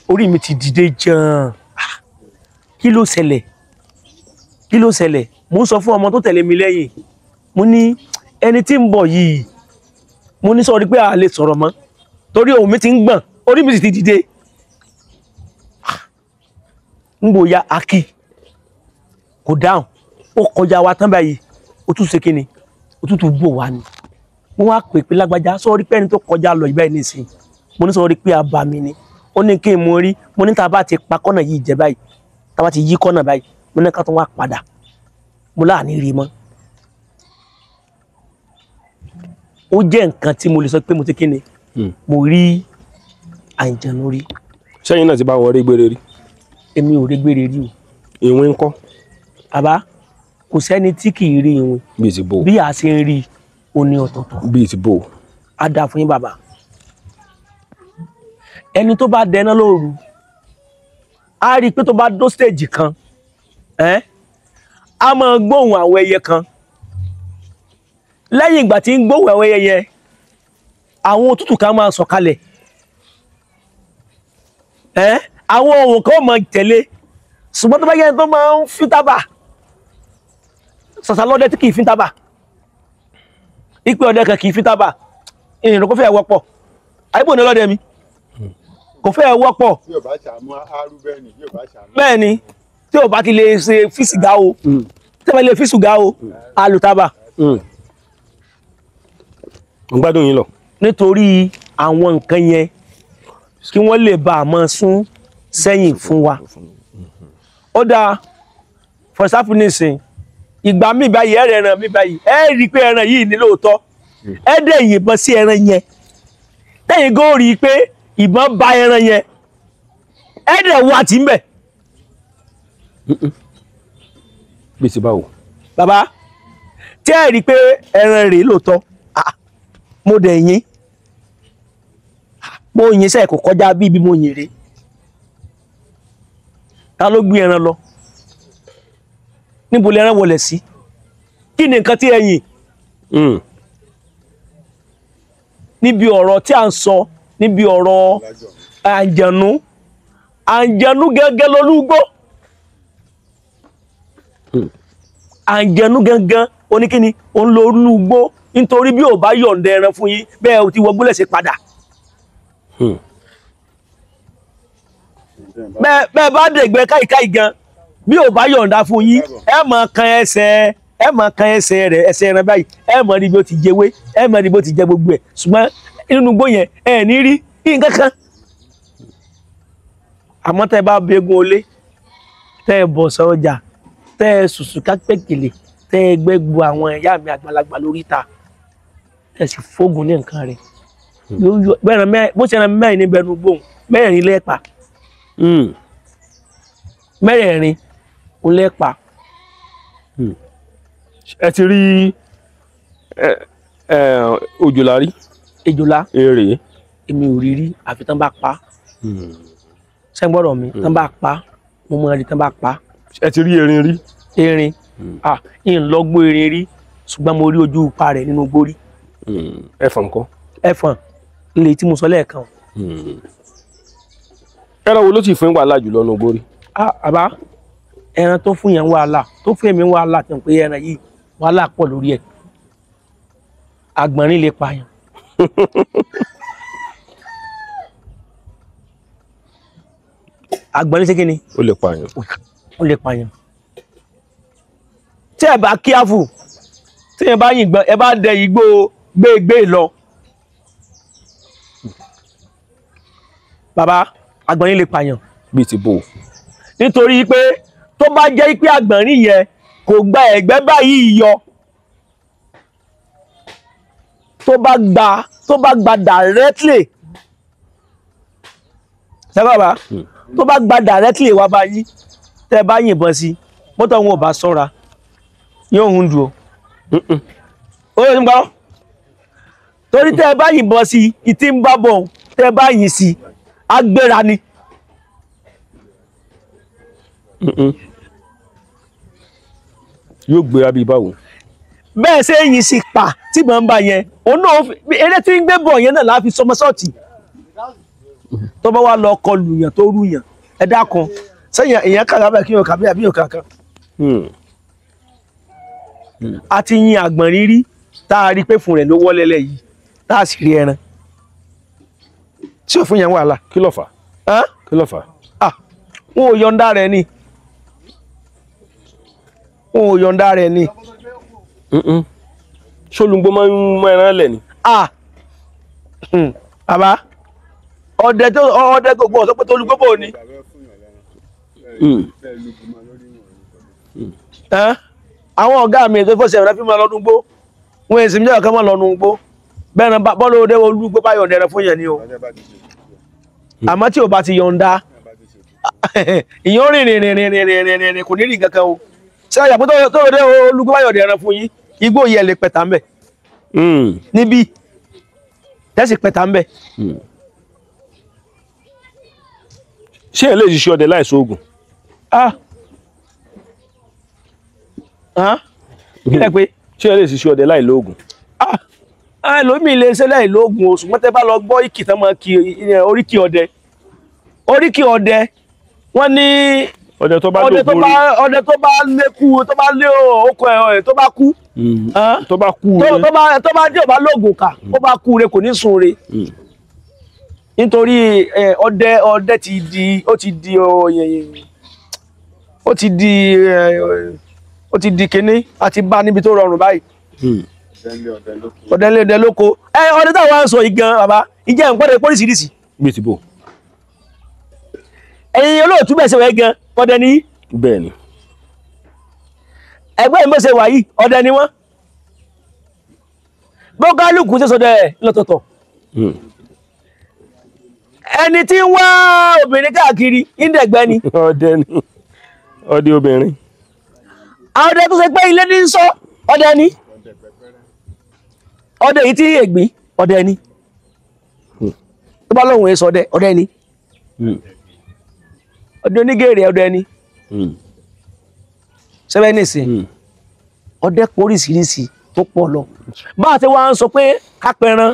[SPEAKER 1] Orí mi ti dìde jàn. Kí ló ṣẹlẹ̀? Kí ló ṣẹlẹ̀? Mo ń sọ fún ọmọ tó tẹ̀lé mi lẹ́yìn, mo ní ẹni tí ń bọ̀ yìí, mo ní sọ rí pé a lè sọ̀rọ̀ mọ́ torí ohùn mi ti ń gbọ̀n, orí mi sì ti dìde. Ń gbòòyà aki kò dáhùn, ó kọjá wa tán báyìí, ó tún ṣe kíni, ó tún tún bò wá ni. Mo wá pè pé lágbájá, sọ rí pé ẹni tó kọjá lọ ìbá ẹni sìn, mo ní sọ rí pé abàmì ni. Ó ní kí n mú rí, mo ní tá a bá ti pa kọ́nà yìí jẹ báyìí, tá a bá ti yí kọ́nà báyìí, mo ní ká tó wá padà, mo láàní rí mọ́. Ó jẹ́ nǹkan tí mo lè sọ pé mo ti kíni, mo rí àǹjẹ̀nú rí.
[SPEAKER 2] Sẹ́yìn náà ti bá wọn rí gbére rí?
[SPEAKER 1] Èmi ò rí gbére rí o.
[SPEAKER 2] Ìwé ńkọ́?
[SPEAKER 1] Bàbá, kò sẹ́ni tí kì í rí ìwé.
[SPEAKER 2] Bíi ti bò.
[SPEAKER 1] Bí a ṣe ń rí o ní ọ̀tọ̀ọ̀tọ̀.
[SPEAKER 2] Bíi ti bò.
[SPEAKER 1] Á dáa fún yín bàbá. Ẹni tó bá dẹná lóru, á rí i pé tó bá dó stéèjì kan, á máa gbóhùn àwọn ẹyẹ kan. Lẹ́yìn ìgbà tí ń gbóhùn àwọn ẹyẹ yẹn, àwọn òtútù kan máa sọ̀kalẹ̀. Àwọn ohun kan máa tẹ̀lé. Ṣùgbọ́n tó bá yẹn tó máa ń fi tábà, ṣàṣà lọ́dẹ tí kì í fi tábà, ìpè ọdẹ kan kì í fi tábà, ìrìn kò fẹ́ wọ́pọ̀. Àyíbò ní ọlọ́dẹ mi kò fẹ́ wọ́pọ̀. Bẹ́ẹ̀ ni, tí o bá ti lè ṣe físìgá o, tí o bá lè físìgá o, alùtábà.
[SPEAKER 2] Mo gbádùn yín lọ.
[SPEAKER 1] Nítorí àwọn nǹkan yẹn kí wọ́n lè bá a máa sún sẹ́yìn fún wa. Ó dáa, for example nísìn, ìgbà mi báyìí, ẹ̀rẹ̀ ẹran mi báyìí, ẹ rí i pé ẹran yìí ní lóòótọ́, ẹ dẹ̀ yìnbọn sí ẹran yẹn, tẹ̀yìn gan rí i pé ìbọn bá ẹran yẹn, ẹ dẹ̀ wá tì ń bẹ̀.
[SPEAKER 2] Bí ti báwo?
[SPEAKER 1] Bàbá, tí ẹ rí i pé ẹran rèé lóòótọ́, mo dẹ̀ yín, mo yín sẹ́ẹ̀ kò kọjá bí ibi mo yìn rèé. Ta ló gbé ẹran lọ? Níbo lẹran wọlé sí? Kí ni nǹkan tí ẹ yìn? Níbi ọ̀rọ̀ tí a ń sọ, níbi ọ̀rọ̀ àǹjẹ̀nú, àǹjẹ̀nú gẹ́gẹ́ lolúgbó. Àǹjẹ̀nú gẹ́gẹ́ oníkíni òun lolúgbó, nítorí bí ò bá yọ̀ǹda ẹran fún yín, bẹ́ẹ̀ ò ti wọgbó lẹ̀ṣẹ̀ padà. Bẹ́ẹ̀ bá dẹ̀gbẹ́ káìkáì gan, bí ò bá yọ̀ǹda fún yín, ẹ máa kan ẹsẹ̀, ẹ máa kan ẹsẹ̀ rẹ̀, ẹsẹ̀ ẹran báyìí, ẹ máa rí bí ó ti jẹwé, ẹ máa rí bí ó ti jẹ gbogbo ẹ̀. Ṣùgbọ́n nínú igbó yẹn, ẹ ní rí nǹkan kan. Àmọ́ tẹ́ ẹ bá bẹ́gun olé, tẹ́ ẹ bọ̀ sọ́jà, tẹ́ ẹ sùsù kápẹ́kìlì, tẹ́ ẹ gbẹ́gbọ́ àwọn ẹ̀yà mi àgbàlagbà lórí ìta, tẹ́ ẹ sì fógun ní nǹkan rẹ̀. Bó ṣe ẹran mẹ́rin níbẹ̀ nu gbóhùn, mẹ́rin lẹ́ẹ̀pa. Mẹ́rẹ̀ẹ̀rin ó lẹ́pa.
[SPEAKER 2] Ẹ ti rí òjòlá rí?
[SPEAKER 1] Ejòlá.
[SPEAKER 2] Erè.
[SPEAKER 1] Èmi ò rí rí, àfi tán bá pa. Ṣé ń gbọ́dọ̀ mi? Tán bá pa, mo mọ ẹni tán bá pa.
[SPEAKER 2] Ẹ ti rí erin rí?
[SPEAKER 1] Erin. Ń lọ gbó erin rí, ṣùgbọ́n mo rí ojú ipa rẹ̀ nínú igbó rí.
[SPEAKER 2] Ẹfọ̀n ńkọ́?
[SPEAKER 1] Ẹfọ̀n ilé tí mo sọ lẹ́ẹ̀kan.
[SPEAKER 2] Ẹran wo ló ti fún wàhálà jùlọ nínú igbó rí?
[SPEAKER 1] Àbá, ẹran tó fún yẹn wàhálà, tó fún èmi wàhálà, tí n pé ẹran yìí wàhálà pọ̀ lórí ẹ̀. Àgbọ̀nrín lè pààyàn. Àgbọ̀nrín ṣe kí ni?
[SPEAKER 2] Ó lè pààyàn.
[SPEAKER 1] Ó lè pààyàn. Tí ẹ bá kíáfù, tí ẹ bá yìnbọn, ẹ bá dẹ igbó gbégbé lọ. Bàbá, àgbọ̀nrín lè pààyàn.
[SPEAKER 2] Bíi ti bò.
[SPEAKER 1] Nítorí pé tó bá jẹ́ pé àgbọ̀nrín yẹn Kò gba ẹ̀gbẹ́ báyìí yọ. Tó bá gba directly, sábàbà tó bá gba directly wá bá yín, tẹ́ bá yìnbọn sí mọ́tò wọn ò bá sọ́ra yóò hun dùn ó. Ó yẹ kí n gbọ́ torí tẹ́ bá yìnbọn sí ìtí ń bá bọ̀, tẹ́ bá yìn sí agbéra ni.
[SPEAKER 2] Yóò gbéra bíi báwo?
[SPEAKER 1] Bẹ́ẹ̀ ṣe yìn sí pa tí mò ń bá yẹn, òun náà eré tí ń gbé bọ̀ yẹn náà láfi sọmọ sọ́ọ̀tì. Tó bá wá lọ kọlù yàn tó rú yàn, ẹ dákun sẹ́yìn èèyàn kàkà bẹ́ẹ̀ kí yàn kàbí àbí yàn kàkà. A ti yin àgbọ̀n rírí tá a rí pé fún rẹ̀ ló wọ́lẹ́lẹ̀ yìí, tá a sì rí ẹran tí ò fún yẹn wàhálà.
[SPEAKER 2] Kí ló fà? Kí ló fà?
[SPEAKER 1] Wọn ò yọ̀ǹda rẹ̀ ni. Wọn ò yọ̀ǹda rẹ̀ ni.
[SPEAKER 2] Ṣólùgbò máa ń mú ẹran lẹ̀ ni.
[SPEAKER 1] Bàbá ọdẹ tó ọdẹ gbogbo ọ̀sọ́ pé tó olùgbò bò ni. Àwọn ọ̀gá mi ètò ìfọ̀sẹ̀ ìrẹ́fí máa lọ́dún gbó, wọn èsì mi jẹ́ ọ̀kan máa lọ́dún gbó bẹ́ẹ̀ ni bọ́ọ̀lù òde olúgbó bá yọ̀ǹda ẹran fún yẹn ni o. Àmọ́ tí o bá ti yọ̀ǹda, ìyẹn rìn rìn rìn rìn rìn rìn rìn kò ní rìn kankan o. Ṣé àyà pé tó òde olúgbó bá yọ̀ǹda ẹran fún yín, igbó yẹ lè pẹ̀tà ń bẹ̀ níbí tẹ́sí pẹ̀tà ń bẹ̀.
[SPEAKER 2] Ṣé ẹ lè ṣiṣẹ́ ọdẹ láìsí oògùn?
[SPEAKER 1] Kí lẹ pé?
[SPEAKER 2] Ṣé ẹ lè ṣiṣẹ́ ọdẹ láì lóògùn?
[SPEAKER 1] Ẹlòmíì lè ṣe láì lóògùn o, ṣùgbọ́n tẹ́ bá lọ gbọ́ ìkì tán máa kí oríkì ọdẹ. Oríkì ọdẹ wọ́n ní
[SPEAKER 2] ọdẹ tó bá lóògùn orí,
[SPEAKER 1] ọdẹ tó bá lékú, tó bá lé okò ẹ̀, tó bá kú,
[SPEAKER 2] tó bá kú
[SPEAKER 1] tó bá dé ò bá lóògùn kà, ó bá kú re kò ní sun re. Nítorí ọdẹ ọdẹ ti di ó ti di ó ti di ó ti di kinní àti bá níbi tó rọrùn báyìí. Ọdẹ lé ọdẹ lóko. Ọdẹ táwọn ń sọ yìí gan bàbá, ìjẹ́ ìpọ́dẹ póríṣiríṣi.
[SPEAKER 2] Bí ti bò.
[SPEAKER 1] Ẹ̀yin olóòtú bẹ́ẹ̀ ṣe wẹ̀ gan, ọdẹ ni.
[SPEAKER 2] Bẹ́ẹ̀ ni.
[SPEAKER 1] Ẹgbẹ́ ìmọ̀ ṣe wà yìí, ọdẹ ni wọ́n. Bọ́gálùkù ṣe sọdẹ lọ́tọ̀ọ̀tọ̀. Ẹni tí ń wá obìnrin káàkiri ìdẹ̀gbẹ́ ni.
[SPEAKER 2] Ọdẹ ni. Ọdẹ obìnrin.
[SPEAKER 1] Àwọn ọdẹ tó ṣe pé ilé ní ń sọ ọdẹ ni. Ọdẹ yìí tí ègbín ọdẹ ni. Tó bá lóhùn èso ọdẹ ọdẹ ni. Ọdẹ onígèrè ọdẹ ni. Sẹ́fẹ́ nìsín ọdẹ póríṣiríṣi tó pọ̀ lọ. Bá a ti wá ń sọ pé kápẹ́ran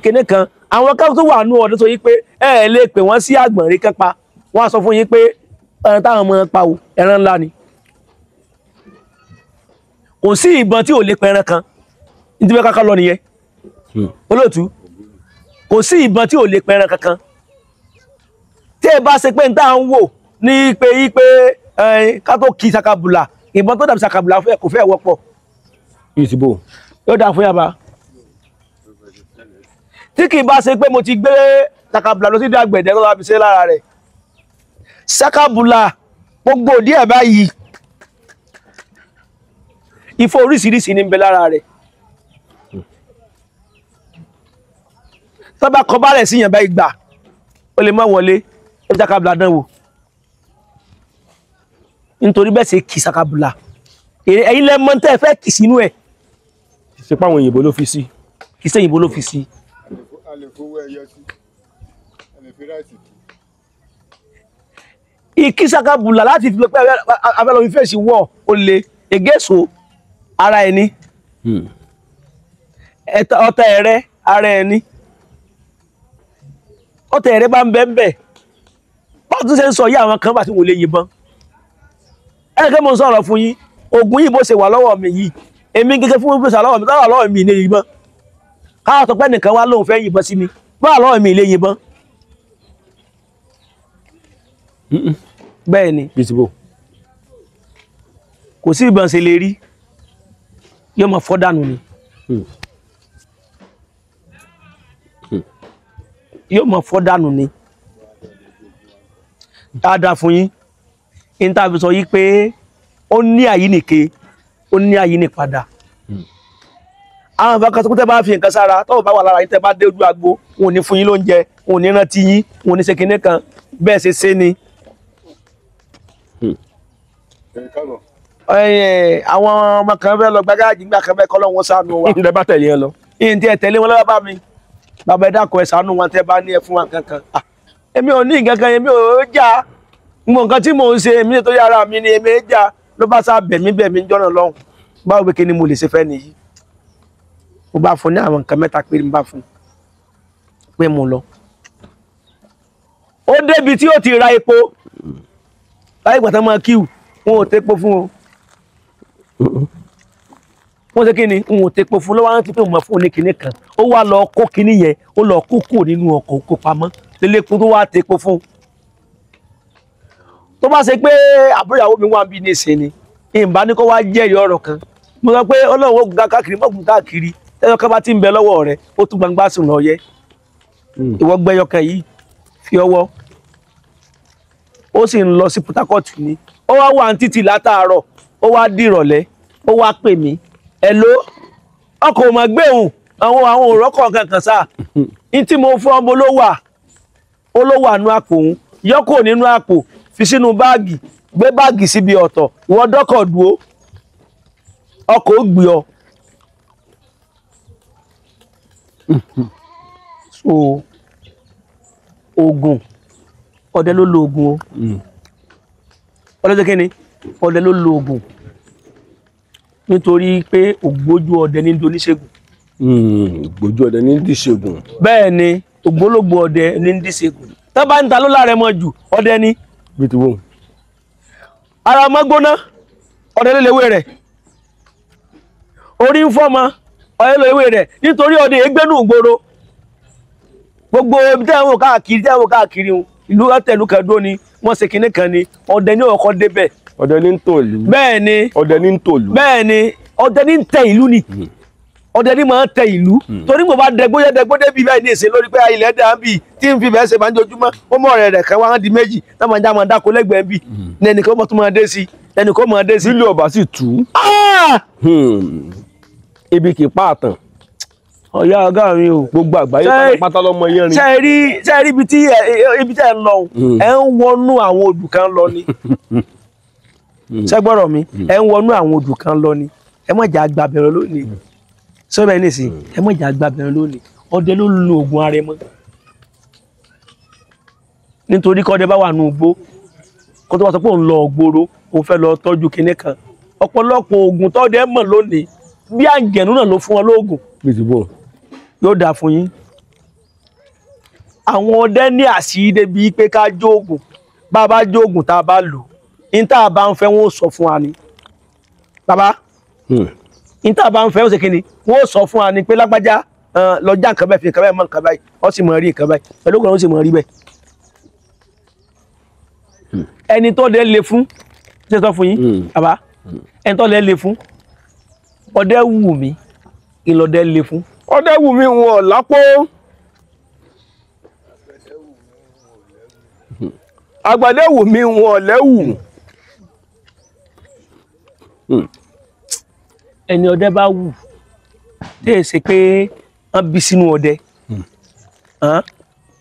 [SPEAKER 1] kinní kan, àwọn kan tó wà nú ọdún tó yí pé ẹ lè pè wọ́n sí àgbọ̀nrín kan pa, wọ́n á sọ fún yín pé ẹran táwọn ọmọ pa o, ẹran ńlá ni. Kò sí ìbọn tí ò lè pẹran kan, nítorí bẹ́ẹ̀ káká lọ nìyẹn. Olóòtú, kò sí ìbọn tí ò lè pẹran kankan. Tí ẹ bá ṣe pé n tá à ń wò ní pé yí pé ká tó kí sakabula, ìbọn tó dàbí sakabula kò fẹ́ wọ́pọ̀.
[SPEAKER 2] Ìtìbò.
[SPEAKER 1] Yóò dáa fún yàrá. Tí kì í bá ṣe pé mo ti gbé sakabula lọ sí ìdí àgbẹ̀dẹ tó bá fi ṣe lára rẹ̀. Sakabula gbogbo díẹ̀ báyìí, ifo oríṣiríṣi ní ń bẹ lára rẹ̀. Tó bá kọ bálẹ̀ sí yàn báyìí gbà, ó lè má wọlé, ó fi sakabula dán wò. Nítorí bẹ́ẹ̀ ṣe kì sakabula, ẹ̀yin lẹ mọ̀ tẹ́ ẹ fẹ́ kì sínú ẹ̀.
[SPEAKER 2] Ṣé páwọn òyìnbó ló fi sí?
[SPEAKER 1] Kì í ṣe òyìnbó ló fi sí.
[SPEAKER 4] A lè fowó ẹyọ sí, a lè fi ráìsì kì.
[SPEAKER 1] Ìkí sakabula láti fi pé abẹ́lọ́ fi fèsì wọ̀ ó le ègéso ara ẹni, ọ̀tá ẹ̀rẹ́ ara ẹni, ọ̀tá ẹ̀rẹ́ bá ń bẹ́ ń bẹ̀. Báwo tún ṣe ń sọ yí àwọn kan bá ti wò lè yìnbọn. Ẹnìkan mo ń sọ̀rọ̀ fún yín, oògùn yìí bó ṣe wà lọ́wọ́ mi yìí, èmi gẹ́gẹ́ fún mi lọ́wọ́ mi, táwà lọ́wọ́ mi lè yìnbọn. Káwọn sọ pé nìkan wá lóun fẹ́ yìnbọn sí mi, báwa lọ́wọ́ mi lè yìnbọn. Bẹ́ẹ̀ ni.
[SPEAKER 2] Bí ti bò.
[SPEAKER 1] Kò sí ìbọn ṣe lè rí, yóò máa fọ́ dànù ni. Yóò máa fọ́ dànù ni. Dáadáa fún yín, ní tá a fi sọ yí pé ó ní àyínìke Ó ní àyè ní padà. Àwọn ìbá kan tó tẹ́ bá fi nǹkan sára tọ́wọ́ bá wà lára yín, tẹ́ bá dé ojú agbo, wọn ò ní fún yín lóúnjẹ, wọn ò ní rántí yín, wọn ò ní ṣe kinní kan, bẹ́ẹ̀ ṣe ṣe ni. Àwọn ọmọ kan fẹ́ lọ gba gáàjì nígbà kan bẹ́ẹ̀ kọ́ lọ́wọ́ ṣàánú wa.
[SPEAKER 2] Ǹjẹ́ bá tẹ̀lé yẹn lọ.
[SPEAKER 1] Ìyẹn tí ẹ tẹ̀lé wọn lọ́wọ́ bá mi, bàbá ẹ dákun ẹ ṣàánú wọn, tẹ́ bá ní ẹ fún wa kankan. Èmi ò ní nǹkan kan, èmi ò já gbogbo nǹkan tí mò ń ṣe, èmi nítorí ara mi ni èmi já. Ló bá sá bẹ̀mí bẹ̀mí jọ́nà lọ́hùn, báwo pé kí ni mo lè ṣe fẹ́ nìyí. Mo bá fún ní àwọn nǹkan mẹ́ta péré, mo bá fún pé mo lọ. Ó débi tí ó ti ra epo láyé ìgbà tán máa kíw, wọn ò tepo fún o. Wọ́n ṣe kí ni, wọn ò tepo fún lọ́wọ́ rántí pé mo máa fún ní kinní kan. Ó wá lọ kó kinní yẹn, ó lọ kó kúrò nínú ọkọ̀, kó pamọ́ lélẹ́kùn tó wá tepo fún. Tó bá ṣe pé àbúrò ìyàwó mi wà ń bí ní ìsìn ni, ìbá ní kó wá jẹ́rìí ọ̀rọ̀ kan. Mo sọ pé Ọlọ́run ó gùn káàkiri, mọ́gùn káàkiri, ẹyọ kan bá ti ń bẹ lọ́wọ́ rẹ̀, ó tún gbangba sùn lọ yẹ. Ìwọ gbẹ́yọkàn yìí fi ọwọ́. Ó sì ń lọ sí Port Harcourt ni. Ó wá wà ní títì látàárọ̀, ó wá dìrọ̀lẹ́, ó wá pè mí. Hello, ọkọ̀ ò mà gbé òun, àwọn òrọ́kọ̀ kankan sáà. Ní tí mo fún ọmọ ló wà, ó ló wà nínú àpò òun, yọkò nínú àpò, fi sínú báàgì, gbé báàgì síbi ọ̀tọ̀, ìwọ dọ́kọ̀ dúró, ọkọ̀ ó gbé ọ. So oògùn, ọdẹ ló lo oògùn o. Ọdẹ tó kí ni? Ọdẹ ló lo oògùn. Nítorí pé ògbójú ọdẹ ní doníṣègùn.
[SPEAKER 2] Ògbójú ọdẹ ní díṣègùn.
[SPEAKER 1] Bẹ́ẹ̀ ni, ògbólógbò ọdẹ ní díṣègùn. Tó bá ń ta ló láàrẹ mọ́ jù, ọdẹ ni.
[SPEAKER 2] Bí ti wò.
[SPEAKER 1] Ara ọmọ gbóná, ọdẹ ló léwé rẹ̀. Orí ń fọ́mọ, ọdẹ ló léwé rẹ̀. Nítorí ọdẹ ègbénú ìgboro. Gbogbo ibi tẹ́ ń wò káàkiri, tẹ́ ń wò káàkiri, ìlú ọ̀tẹ̀lú kan dúró ni, wọ́n ṣe kinní kan ni, ọdẹ ní ọkọ̀ débẹ̀.
[SPEAKER 2] Ọdẹ ní ń tòlú.
[SPEAKER 1] Bẹ́ẹ̀ ni.
[SPEAKER 2] Ọdẹ ní ń tòlú.
[SPEAKER 1] Bẹ́ẹ̀ ni, ọdẹ ní ń tẹ ìlú ni. Ọdẹ ní máa ń tẹ ìlú. Torí mo bá dẹgbó yẹ dẹgbó débi báyìí ní ìsìn lórí pé ilẹ̀ dà ń bì tí ń fi bẹ́ẹ̀ ṣe máa ń jojúmọ́. Ó mọ ọ̀rẹ́ rẹ̀ kan wá di méjì tá máa ń já máa dáko lẹ́gbẹ̀ẹ́ bì. Ẹnìkan mọ̀ tó máa dé sí. Ẹnìkan máa dé sí.
[SPEAKER 2] Sílé ọba sì tú. Ibi kì í pààtàn.
[SPEAKER 1] Ọ̀yá ọ̀gá mi o.
[SPEAKER 2] Gbogbo àgbáyé pátápátá lọmọ yẹn rìn.
[SPEAKER 1] Ṣé rí ibi tí ẹ ń lọ, ẹ ń wọnú àwọn odù kan lọ ni. Ṣé gbọ́rọ̀ mi, ẹ ń wọnú àwọn odù kan lọ ni. Ẹ má jà gba bẹ̀rẹ̀ lónìí. Sọ́bẹ̀ ní ìsìn, ẹ má jà gba bẹ̀rẹ̀ lónìí. Ọdẹ ló lo oògùn arẹmọ. Nítorí kọ́dẹ bá wà nù igbó, kó tó wá sọ pé òun lọ ògbóró, òun fẹ́ lọ tọ́jú kinní kan. Ọ̀pọ̀lọpọ̀ oògùn tọ́dẹ mọ̀ lónìí, bí àǹjẹ̀nú náà ló fún wọn lóògùn. Yóò dáa fún yín. Àwọn ọdẹ ní àṣírí débi pé ká jóògùn, bá a bá jóògùn tá a bá lò, ní tá a bá ń fẹ́ wọn ó sọ fún wa ni. Bàbá, ní tá a bá ń fẹ́ ó ṣe kí ni? Wọ́n ó sọ fún wa ni pé lágbájá lọ já nǹkan báyìí, fi nǹkan báyìí mọ́ nǹkan báyìí, ó sì mọ̀ rí nǹkan báyìí, pẹ̀lú ògùn ó sì mọ̀ rí bẹ́ẹ̀. Ẹni tó dé le fún, ṣé sọ fún yín? Bàbá, ẹni tó dé le fún, ọdẹ wù mí, ìlọdẹ le fún.
[SPEAKER 2] Ọdẹ wù mí wọn lápò. Àgbàdẹ wù mí wọn lẹ́wù.
[SPEAKER 1] Ẹni ọdẹ bá wù, tí è ṣe pé wọ́n bí sínú ọdẹ,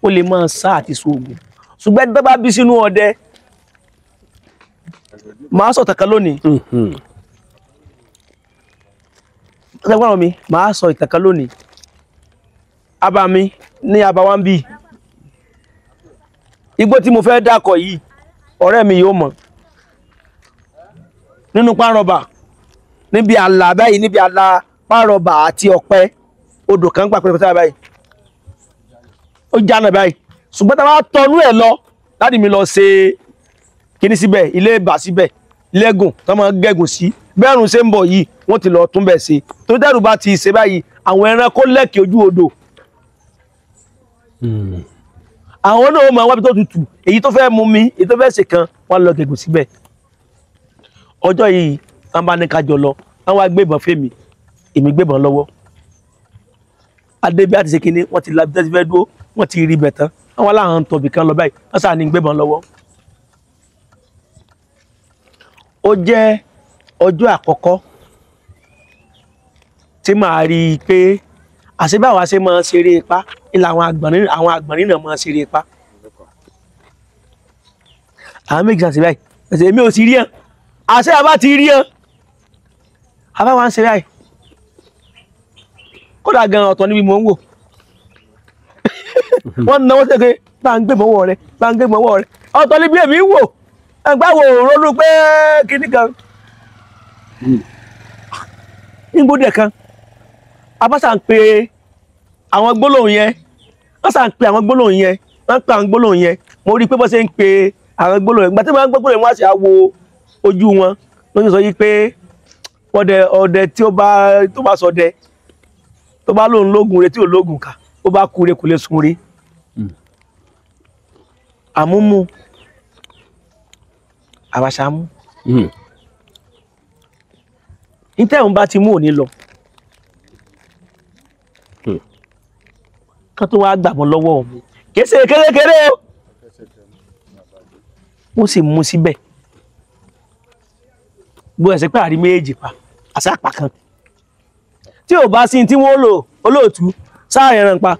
[SPEAKER 1] ó lè máa sá àti sóògùn. Ṣùgbọ́n ẹni tó bá bí sínú ọdẹ, màá sọ ìtàn kan lónìí. Ṣé mi, màá sọ ìtàn kan lónìí. Aba mi ní aba wa ń bì. Igbó tí mo fẹ́ dákọ̀ yìí, ọ̀rẹ́ mi yóò mọ̀. Nínú párọ̀bà, níbi àlà báyìí, níbi àlà párọ̀bà àti ọ̀pẹ, odò kan gbà pẹ́ẹ́pẹ́ẹ́ báyìí. Ó jáná báyìí. Ṣùgbọ́n tá a bá tọnú ẹ̀ lọ, láti mi lọ ṣe kíní síbẹ̀, ilé ìbà síbẹ̀, lẹ́gùn tó máa gẹ̀gùn sí. Bẹ́ẹ̀rùn ṣe ń bọ̀ yìí, wọ́n ti lọ tún bẹ̀ ṣe. Tó dẹ́rù bá ti ṣe báyìí, àwọn ẹranko lẹ́kì ojú odò. Àwọn náà máa wábi tó tutù, èyí tó fẹ́ mú mi, èyí tó fẹ́ ṣe kan, wọ́n lọ gẹ̀gùn síbẹ̀. Ọjọ́ yìí, wọ́n bá ní ká jọ lọ, wọ́n wá gbébọn fèmí, èmi gbébọn lọ́wọ́. Adébí àti ṣe kinní, wọ́n ti la bí tẹ́sí fẹ́ dúró, wọ́n ti rí ibẹ̀ tán. Wọ́n láwọn ń tọ̀bì kan lọ báyìí, wọ́n sáà ní gbébọn lọ́wọ́. Ó jẹ́ ọjọ́ àkọ́kọ́ Tí màá rí i pé àṣẹ báwa ṣe máa ń ṣeré ipá ilà àwọn àgbọ̀nrín náà máa ń ṣeré ipá. Àwọn méjì ṣàṣẹ báyìí ẹsẹ̀ èmi ò sì rí hàn àṣẹ àbá ti rí hàn àbá wa ń ṣe báyìí kódà gan ọ̀tọ̀ níbi mò ń wò. Wọ́n náwó sẹ́kẹ̀ bá ń gbé mọ́wọ́ rẹ̀ bá ń gbé mọ́wọ́ rẹ̀ ọ̀tọ̀ níbi èmi ń wò ẹgbẹ́ wo ronú pé kinní kan nígbódẹ̀ kan abáṣà ń pe àwọn gbólóhùn yẹn wọ́n sà ń pe àwọn gbólóhùn yẹn wọ́n ń pe àwọn gbólóhùn yẹn mo rí i pé bó ṣe ń pe àwọn gbólóhùn yẹn gbàtí wọ́n gbọ́ gbólóhùn wọn á sì á wo ojú wọn ló ń sọ yìí pé ọdẹ ọdẹ tí ó bá tó bá sọdẹ tó bá lóun lógun re tí ò lógun kà ó bá kú re kò lè sun re. Àmúmú àbàṣà mú nítẹ̀hún bá ti mú òní lọ kán tó wá gbàgbọ́ lọ́wọ́ mi kìí ṣe kérékéré o wọ́n sì mú síbẹ̀ bó ẹ̀sẹ̀ pé àrí méjì pa àṣà àpà kan tí ò bá sí tí wọ́n lò olóòtú sáà ẹran pa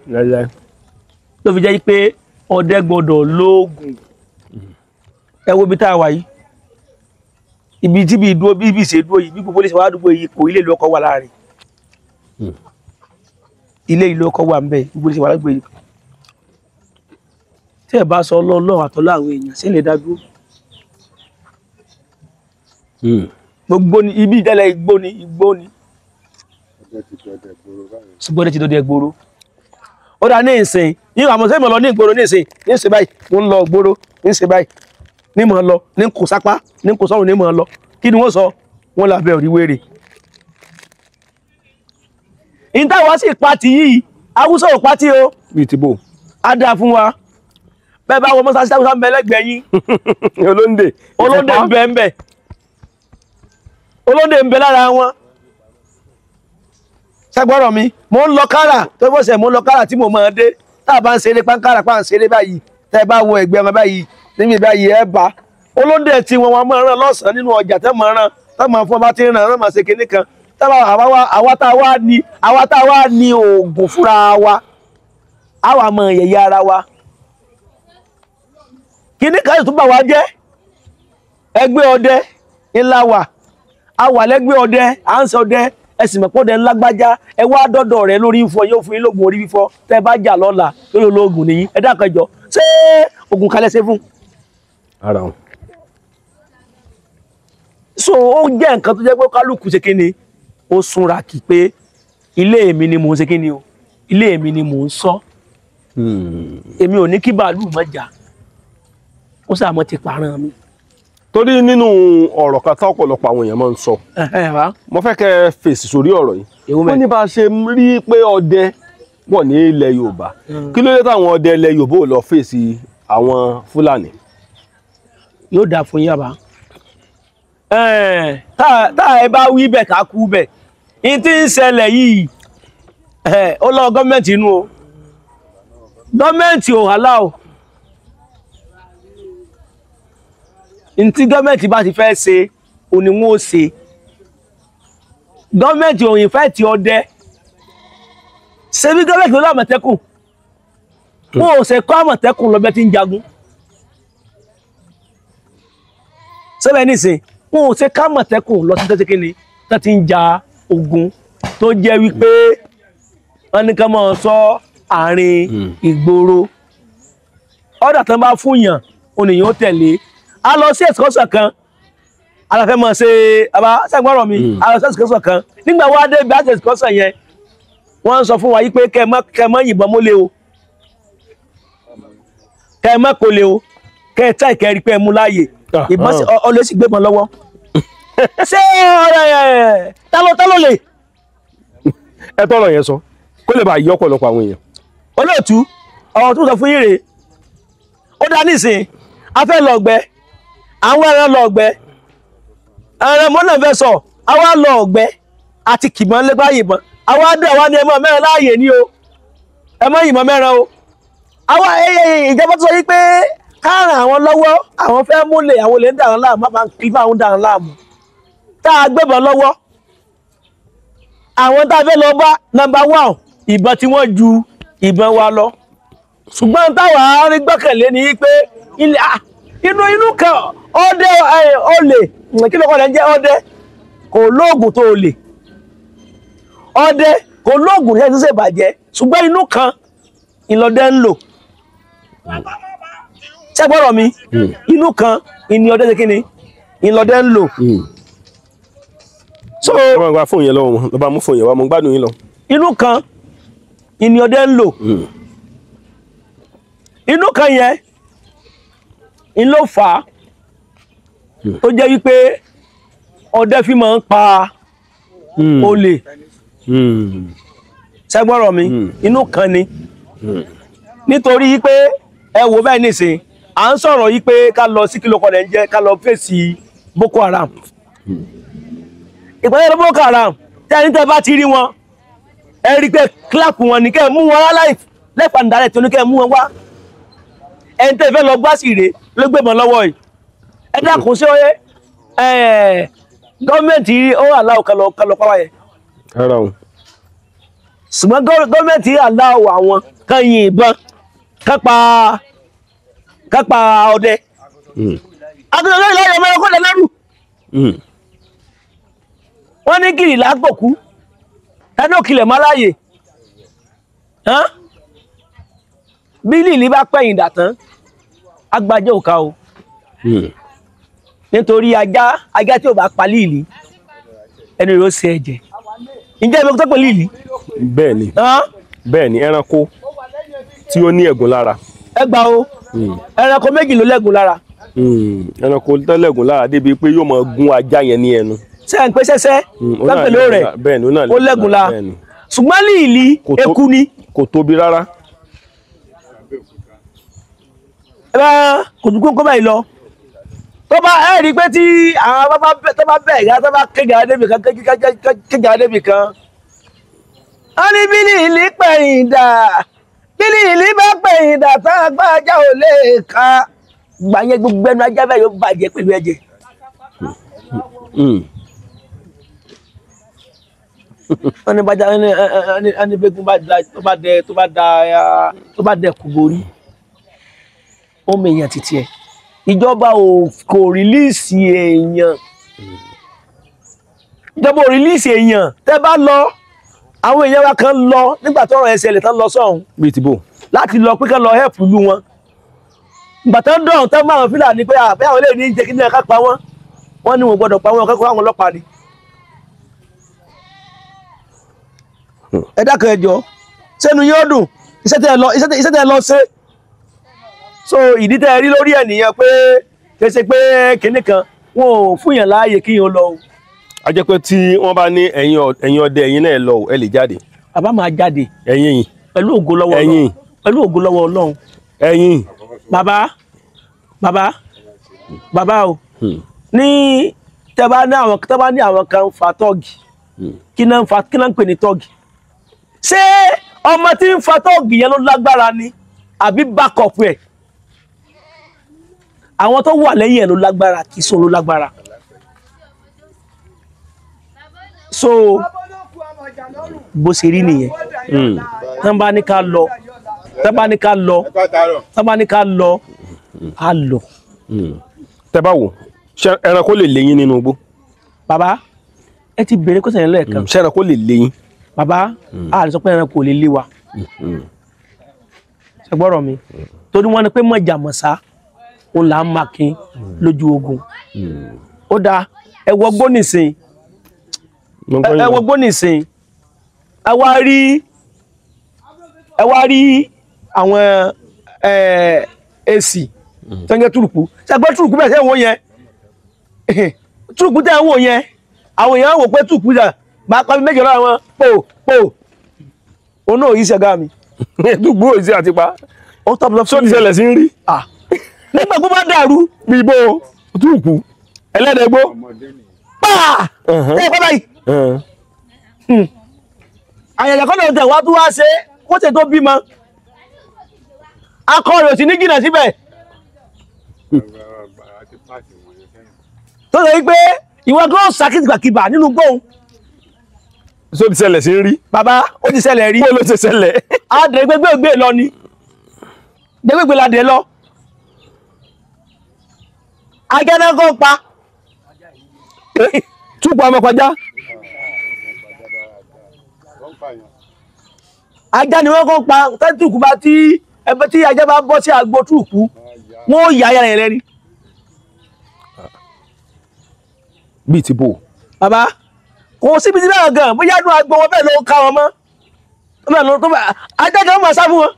[SPEAKER 1] ló fi jẹ́ pé ọdẹ gbọ́dọ̀ lóògùn. Ẹ wo ibi tá a wà yìí, ibi tí bí dúró bí ibi ṣe dúró yìí bí gbogbo iléeṣẹ́ wa dúró yìí kò ilé ìlú ọkọ̀ wà láàrin ilé ìlú ọkọ̀ wà ń bẹ gbogbo iléeṣẹ́ wa dúró yìí. Tí ẹ bá sọ ọlọ́ọ̀lọ́ àtọ́lá àwọn èèyàn sí lè dá dúró. Gbogbo ni ibi ìdẹ́lẹ̀ igbó ni igbó ni ṣùgbọ́n ti dọdẹ gbòòrò. Ó dá ní ìsìn ní àwọn sẹ́yìn mọ̀ lọ ní ìgboro ní ìsìn ní ìsìn báyìí mo ń lọ gbòòrò ní ìsìn báyìí ní mọ̀ lọ ní kò sápá ní kò sọ́run ní mọ̀ lọ kí ni wọ́n sọ wọ́n lábẹ́ òrí wèrè. Ìtawọ́ sì pati yìí Haúsá ò pati o.
[SPEAKER 2] Bíi ti bò.
[SPEAKER 1] Á dáa fún wa bẹ́ẹ̀ bá wọ mọ́sáàsì Haúsá ń bẹ lẹ́gbẹ̀ẹ́ yín.
[SPEAKER 2] Olóńdè
[SPEAKER 1] olóńdè ń bẹ ń bẹ olóńdè ń bẹ lára wọn. Ṣàgbọ́rọ̀ mi mo ń lọ kára tó bọ́sẹ̀ mo ń lọ kára tí mo máa dé tá a bá ń ṣeré pánkárà pa ń ṣeré báyìí tẹ́ ẹ bá wo ẹ̀gbẹ́ wọn báyìí níbi báyìí ẹ bá olóńdè tí wọn wọn máa rán lọ́sàn-án nínú ọjà tẹ́ máa rán tẹ́ máa fún ọba tí ń ràn rán máa ṣe kinní kan àwa tá a wá ní oògùn fúnra wa àwa mọ yẹ̀yẹ́ ara wa kinní kan sì tún bà wá jẹ́ ẹgbẹ́ ọdẹ ńlá wa a wà lẹ́gbẹ́ ọdẹ à ń sọ ọdẹ ẹ sì mọ̀ pé ọdẹ ńlágbájá ẹ wá dọ́dọ̀ rẹ lórí fífọ́ yóò fún yín lóògùn orí fífọ́ tẹ́ bá jà lọ́la lórí olóògùn nìyí ẹ dákun ẹjọ́ ṣé oògùn kalẹ̀ ṣe fún.
[SPEAKER 2] Ara wọn.
[SPEAKER 1] So ó jẹ́ nǹkan tó jẹ́ pé kálukú ṣe kí ni ó súnra kì pé ilé mi ni mò ń ṣe kí ni o ilé mi ni mò ń sọ èmi ò ní kí bàálù mọ́ jà ó sàmọ́ ti pààrọ̀ mi.
[SPEAKER 2] Torí nínú ọ̀rọ̀ kan tá ọ̀pọ̀lọpọ̀ àwọn èèyàn máa ń sọ mo fẹ́ kẹ́ ẹ fèsì sórí ọ̀rọ̀ yìí. Wọ́n ní bá a ṣe rí pé ọdẹ pọ̀ ní ilẹ̀ Yorùbá kí ló dé táwọn ọdẹ ilẹ̀ Yorùbá ò lọ fèsì àwọn Fúlàní.
[SPEAKER 1] Yóò dáa fún yín àbá tá ẹ bá wí bẹ́ẹ̀ ká kú bẹ́ẹ̀ ní tí ń ṣẹlẹ̀ yìí ó lọ gọ́ọ̀mẹ̀ntì inú o gọ́ọ̀mẹ̀ntì ò hàlá o ntí gọ́ọ̀mẹ̀ntì bá ti fẹ́ ṣe òní wọn ò ṣe gọ́ọ̀mẹ̀ntì òyìn fẹ́ ti ọdẹ ṣe bí gọ́ọ̀mẹ̀ntì ló lọ Àmọ̀tẹ́kùn wọn ò ṣe kọ́ Àmọ̀tẹ́kùn lọ́bẹ̀ tí ń jagun sẹ́bẹ̀ nísìn wọn ò ṣe ká Àmọ̀tẹ́kùn lọ sí tẹ́tí kíni tó ti ń ja ogun tó jẹ́ wípé wọ́n ní ká máa sọ àárín ìgboro ọ̀dà tán bá fún yàn ònìyàn ó tẹ̀lé. A lọ sí ẹ̀sìkọ́sọ̀ kan aláfẹ́ mọ̀ ṣe àbá sẹ́gbọ́rọ̀ mi a lọ sí ẹ̀sìkọ́sọ̀ kan nígbà wá dé ibi àti ẹ̀sìkọ́sọ̀ yẹn wọ́n ń sọ fún wa yí pé kẹ́ mọ́ yìnbọn mólé o kẹ́ mọ́ kólé o kẹ́ ẹ tá ìkẹ́rì pé ẹ mú láàyè ìbọn ọlọ́ sì gbébọn lọ́wọ́ ṣé ọ̀rẹ́ ẹ̀ tálọ́ lè.
[SPEAKER 2] Ẹ tọrọ yẹn sọ kó lè bá yí ọ̀pọ̀lọpọ̀ àwọn èèyàn.
[SPEAKER 1] Olóòtú ọ̀rọ̀ tó sọ fún yín rèé ó dá nísìn a fẹ́ lọ ọgbẹ́ àwọn ẹran lọ ọgbẹ́ ẹran mọ́nà fẹ́ sọ àwa lọ ọgbẹ́ àti kìbọn lẹ́gbà yìnbọn àwa dé àwa ní ẹmọ mẹ́rin láàyè ní o ẹmọ yìnbọn mẹ́rin o àwa ìjọba tó sọ yìí pé káàràn àwọn lọ́wọ́ àwọn fẹ́ múlẹ̀ àwọn olè ń dà wọn láàmú máa ń kí fáwọn dà wọn láàmú tá a gbébọn lọ́wọ́ Àwọn tá a fẹ́ lọ bá nọ́mbà 1 ìbọn tí wọ́n ju ìbọn wa lọ. Ṣùgbọ́n táwa rí gbọ́kànlé ni pé inú kan ọdẹ olè kí ló kọ́ lẹ́ ń jẹ́ ọdẹ kò lóògùn tó olè. Ọdẹ kò lóògùn lẹ́yìn tó ṣe bàjẹ́ ṣùgbọ́n inú kan ìlọdẹ ń lò. Ṣé gbọ́dọ̀ mi? Inú kan ìní ọdẹ ṣe kí ni? Ìlọdẹ ń lò. So
[SPEAKER 2] ẹ máa gba fóònù yẹn lọ́wọ́ wọn, lọ bá mú fóònù yẹn wá, mo ń gbádùn yín lọ.
[SPEAKER 1] Inú kan ìní ọdẹ ń lò. Inú kan yẹn ń ló fà á tó jẹ́ wípé ọdẹ fi máa ń pa olè. Ṣẹ́gbọ́rọ̀ mi? Inú kan ni. Nítorí pé ẹ wò bẹ́ẹ̀ nísìn, à ń sọ̀rọ̀ yìí pé ká lọ sí kìlọ̀ kọlẹ̀ ń jẹ́ ká lọ fèsì Boko Haram. Ìpàdé Boko Haram tí ẹni tẹ́ bá ti rí wọn, ẹ rí pé clap wọn ní kẹ́ ẹ mú wọn wá lẹ́fàndàrẹ̀ tó ní kẹ́ ẹ mú wọn wá. Ẹni tẹ́ fẹ́ lọ gbá sí rèé ló gbébọn lọ́wọ́ yìí. Ẹ dákun sí ọyẹ gọ́ọ̀mẹ̀ntì ó aláwọ̀ kalọ̀ pàwọ́ yẹn. Ṣùgbọ́n gọ́ọ̀mẹ̀ntì aláwọ̀ àwọn kan yin ìbọn kán pa ọdẹ. Akíndé lórí lọ́yọ̀ ọmọ ẹ̀kọ́ lẹ́lẹ́rù. Wọ́n ní kiri lágbòkú tani òkìlẹ̀ mọ́ láàyè. Bí lílì bá pẹ̀yìn dà tán, agbájẹ́ òka o. Nítorí ajá tí ò bá pa lílì ẹnu rẹ̀ ó ṣe ẹ̀jẹ̀. Ǹjẹ́ ìbọn tó pè lílì?
[SPEAKER 2] Bẹ́ẹ̀ni, bẹ́ẹ̀ni, ẹranko tí ó ní ẹ̀gún lára.
[SPEAKER 1] Ẹ gbà o, ẹranko méjì ló lẹ́gùn lára.
[SPEAKER 2] Ẹranko tó lẹ́gùn lára débi pé yóò máa gún ajá yẹn ní ẹnu.
[SPEAKER 1] Ṣé ẹ̀ ń pé ṣẹ́ṣẹ́ lápẹ̀lú rẹ̀ ó lẹ́gùn lára. Ṣùgbọ́n lílì eku ni.
[SPEAKER 2] Kò tóbi rárá.
[SPEAKER 1] Ẹ bá kò dùn kó báyìí lọ. Tó bá ẹ rí i pé tí àwọn bá tó bá bẹ̀ ìyá tó bá kéjà débì kan kéjà débì kan. Wọ́n ní bí lílì pẹ̀yìn dà, bí lílì bá pẹ̀yìn dà tán agbá ajá ò lè ka. Gbà yẹn gbogbo ẹnu ajá bẹ́ẹ̀ yóò bàjẹ́ pẹ̀lú ẹ̀jẹ̀. Wọ́n ní bàjá ẹni bẹ́gùn bá dẹ tó bá dẹ kú borí. Ó mọ èèyàn títí ẹ̀. Ìjọba kò rìlíìsì èèyàn. Ìjọba ò rìlíìsì èèyàn. Tẹ́ bá lọ, àwọn èèyàn wa kan lọ nígbà tọ́rọ̀ ẹ̀ ṣẹlẹ̀ tán lọ sọ́hun.
[SPEAKER 2] Bíi ti bò.
[SPEAKER 1] Láti lọ pé kán lọ help ìlú wọn. Ìgbà tán dọ̀hún tán máa Fúlàní pé àbẹ́ àwọn eléyìí ní jẹ́ kí ní ẹ̀ka pa wọ́n. Wọ́n ní wọn gbọ́dọ̀ pa wọ́n, kẹ́kọ̀ọ́ àwọn ọlọ́pàá ni. Ẹ dákun ẹ jọ̀ọ́, sẹ́nu yóò dùn, iṣẹ́ tẹ́ ẹ lọ ṣe. So ìdí tẹ́ ẹ rí lórí ẹ̀ nìyẹn pé kì í ṣe pé kinní kan wọn ò fún yàn láàyè kí yàn lọ o.
[SPEAKER 2] A jẹ́ pé tí wọ́n bá ní ẹ̀yin ọdẹ ẹ̀yin náà lọ ẹ lè jáde.
[SPEAKER 1] Bàbá máa jáde.
[SPEAKER 2] Ẹ̀yin yìí.
[SPEAKER 1] Pẹ̀lú ògo lọ́wọ́ Ọlọ́run.
[SPEAKER 2] Ẹ̀yin.
[SPEAKER 1] Pẹ̀lú ògo lọ́wọ́ Ọlọ́run.
[SPEAKER 2] Ẹ̀yin.
[SPEAKER 1] Bàbá bàbá bàbá o. Ní tẹ́ bá ní àwọn tẹ́ bá ní àwọn kan ń fa tọ́ọ̀gì. Kí náà ń fa kí náà ń pè ní tọ́ọ̀gì? Ṣé ọmọ tí ń fa tọ́ọ̀gì yẹn ló lágbára ni àbí backup ẹ̀? Àwọn tó wà lẹ́yìn ẹ̀ ló lágbára, kì í sọ ló lágbára. So bó ṣe rí nìyẹn. Tán bá ní ká lọ, tán bá ní ká lọ, tán bá ní ká lọ, á lọ.
[SPEAKER 2] Tẹ́ bá wò, ṣé ẹranko lè léyín nínú igbó?
[SPEAKER 1] Bàbá, ẹ ti béèrè kọ́sẹ̀ yẹn lẹ́ẹ̀kan.
[SPEAKER 2] Ṣé ẹranko lè léyín?
[SPEAKER 1] Bàbá, a lè sọ pé ẹranko lè lé wa. Ṣé gbọ́rọ̀ mi? Torí wọ́n ní pé mọ̀jà mọ̀sá, òun là ń makin lójú ogun. Ó dáa, ẹ wọgbó nìsín. Ẹ wọgbó nìsín. Ẹ wá rí àwọn èsì tó ń jẹ́ túrùkù. Ṣé gbọ́ túrùkù bẹ́ẹ̀ ṣe ń wò yẹn? Túrùkù tẹ́ ń wò yẹn, àwọn èèyàn wò pé túrùkù dà, máa pa méjì lọ́wọ́ wọn, pò pò. Òun náà yìí ṣẹ̀gá mi.
[SPEAKER 2] Túrùkù ò sí àti pa.
[SPEAKER 1] Ó tọ́
[SPEAKER 2] Ṣó ti ṣẹlẹ̀ sí ń rí?
[SPEAKER 1] Nígbà gbogbo bá dàrú.
[SPEAKER 2] Bí ibo túrùkù ẹlẹ́dẹ̀gbó.
[SPEAKER 1] Pàà! Ṣé ìpá báyìí? Àyànjẹ́ kọ́nà tẹ̀ wá tó wá ṣe kó ṣe tó bímọ. Akọ rẹ̀ ò sì ní jìnnà síbẹ̀. Tó ṣe wípé ìwọ gan ṣàkíyèsí nínú gbóhùn.
[SPEAKER 2] So ti ṣẹlẹ̀ sí rí.
[SPEAKER 1] Bàbá ó ti ṣẹlẹ̀ rí.
[SPEAKER 2] Bó ló ti ṣẹlẹ̀?
[SPEAKER 1] A dẹ̀ gbégbé lọ ni. Gbégbé la dẹ̀ lọ. Ajá náà kọ́ pa.
[SPEAKER 2] Túpọ̀ amọ̀pájá.
[SPEAKER 1] Ajá ni wọ́n kọ́ pa. Tẹ́tùkú bá tí ẹbẹ tí ajá bá bọ́ sí agbo túùkú, wọ́n ó yà ayára yẹn lẹ́ni.
[SPEAKER 2] Bíi ti bò.
[SPEAKER 1] Bàbá kò síbi tí bẹ́ẹ̀ gan bóyá inú agbo wọn bẹ́ẹ̀ ló ká wọn mọ́. Bẹ́ẹ̀ ló tó bá ajá gan máa sá fún wọn.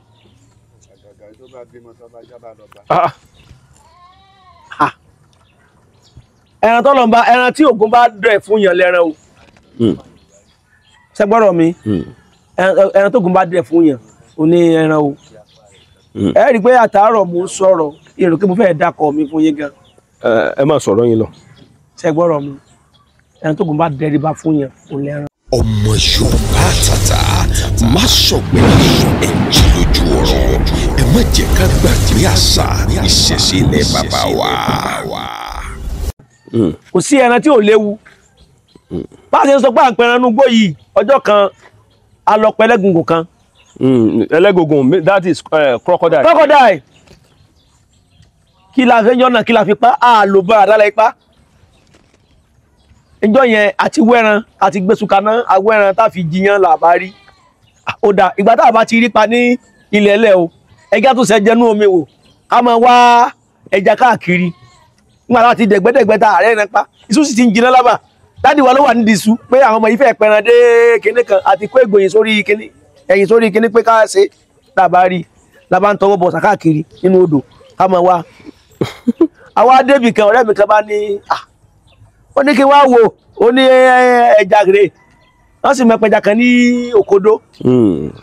[SPEAKER 1] Ẹran tó lọ bá ẹran tí Ògún bá dẹ̀ fún yàn lẹ́ran o. Ṣé gbọ́dọ̀ mi? Ẹran tó Ògún bá dẹ̀ fún yàn ò ní ẹran o. Ẹ rí i pé àtàárọ̀ mo ń sọ̀rọ̀ èrò kí mo fẹ́ dákọ̀ mi fún yín gan.
[SPEAKER 2] Ẹ máa sọ̀rọ̀ yín lọ.
[SPEAKER 1] Ṣé gbọ́dọ̀ mi? Ẹran tó Ògún bá dẹríba fún yàn ò lẹ́ran.
[SPEAKER 3] Ọmọ Yorùbá àtàtà má sọ̀gbẹ́ ẹ jí lójú ọ̀rọ̀, ẹ má jẹ́ ká gbàgbé àṣà ìṣẹ̀ṣe ilẹ̀ bàbá wa.
[SPEAKER 1] Kò sí ẹran tí ò léwu. Bá a ṣe ń sọ pé à ń pẹran inú igbó yìí, ọjọ́ kan a lọ pẹ ẹlẹ́gùngùn kan.
[SPEAKER 2] Ẹlẹ́gùngùn, that is crocodile.
[SPEAKER 1] Crocodile. Kí la fẹ́ yọ̀nà kí la fi pa á lò bá àdálẹ̀ ipá. Ìjọ yẹn àti wẹ́ran àti gbèsùkaná awẹ́ran tá a fi jiyàn là bá rí. Ó dà ìgbà tá a bá ti rí pa ní ilẹ̀ ẹlẹ́ o, ẹja tó ṣe jẹnú omi wò, ká máa wá ẹja káàkiri. Nígbà tá a ti dẹ̀gbẹ́dẹ̀gbẹ́ ta ààrẹ rẹ pa, iṣu sì ti ń jiná lábà. Dádì wa ló wà nídìí iṣu pé àwọn ọmọ yìí fẹ́ pẹran dé kinní kan àti kó ègbòyìn sórí kinní ẹ̀yìn sórí kinní pé ká ṣe tá a bá rí la bá ń tọwọ́ bọ̀ sàkáàkiri nínú odò ká máa wá. Àwa débì kan ọ̀rẹ́ mi kan bá ní ó ní kí n wá wò ó ní ẹja rè wọ́n sì mọ ẹja kan ní òkodó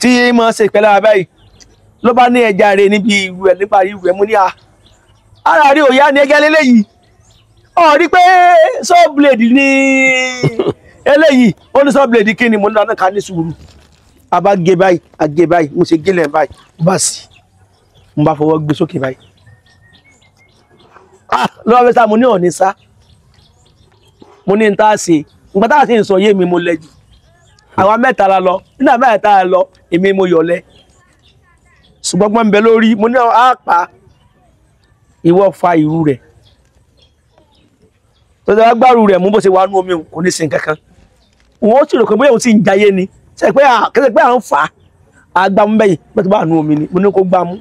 [SPEAKER 1] tí mo ṣe ìpẹ́lẹ́ abẹ́ yìí ló bá ní ẹja rè níbi ìwẹ̀ nípa ìwẹ̀ mú ní a ara rí òyà ní ẹja lélẹ́yìí ó rí pé saw blade ní eléyìí ó ní saw blade kí ni mo ní lọ́nà ká ní sùúrù a bá gé báyìí a gé báyìí mo ṣe gélẹ̀ báyìí bá sì mo bá fọwọ́ gbé sókè báyìí lọ́wọ́ fẹ́ sá mo ní ọ̀ní sá mo ní n tá a ṣe nǹkan tá a ṣe ń sọ yé mi mo lẹ́jù àwa mẹ́ta la lọ nínú àwa mẹ́ta la lọ èmi mo yọ̀lẹ́ ṣùgbọ́n gbọ́n ń bẹ lórí mo ní àpá ìwọ fa ìrù rẹ̀ tọ́jú agbáru rẹ̀ mú bó ṣe wà nú omi kò ní sin kankan wọn ó sì rò pé bóyá òun sì ń jayé ni ṣe pé kẹsẹ̀ pé à ń fà á agbámú bẹ́yìn bó ti bá nú omi ni mo ní kó gbá mú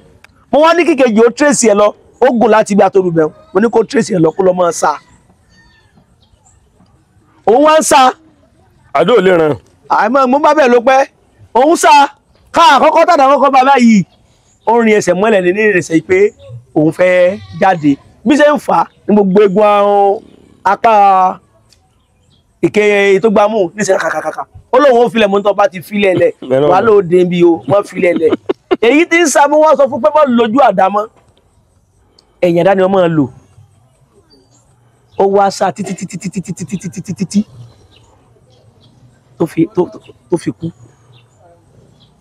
[SPEAKER 1] mo wá ní kíkejì ó tírèsì ẹ lọ ó gùn láti ibi àtòrú bẹ́ẹ̀ mo ní kó tírèsì ẹ lọ kó lọ máa sá òun wá ń sá.
[SPEAKER 2] Àdó ò lè ràn.
[SPEAKER 1] Àmọ́ mo bá bẹ́ẹ̀ ló pẹ́ òun sá ká àkọ́kọ́ tàdá àkọ́kọ́ bàbá yìí ó rin ẹsẹ̀ mọ́lẹ̀ ní ìrìnsẹ̀ pé òun fẹ́ jáde bí ṣe ń fà á ní gbogbo egun ahọ́n apá ìkẹyẹ tó gbámú níṣẹ́ kàkàkàkà ó lóun ó filẹ̀ mọ́ tó bá ti filẹ̀ lẹ̀ wà ló dé bí o wọ́n filẹ̀ lẹ̀ èyí tí ń sa mú wọ́n sọ fún pé mọ́ lójú àdámọ́ ẹ̀yìn àdá ni wọ́n máa lò ó wá sá títí títí títí títí títí títí títí tó fi kú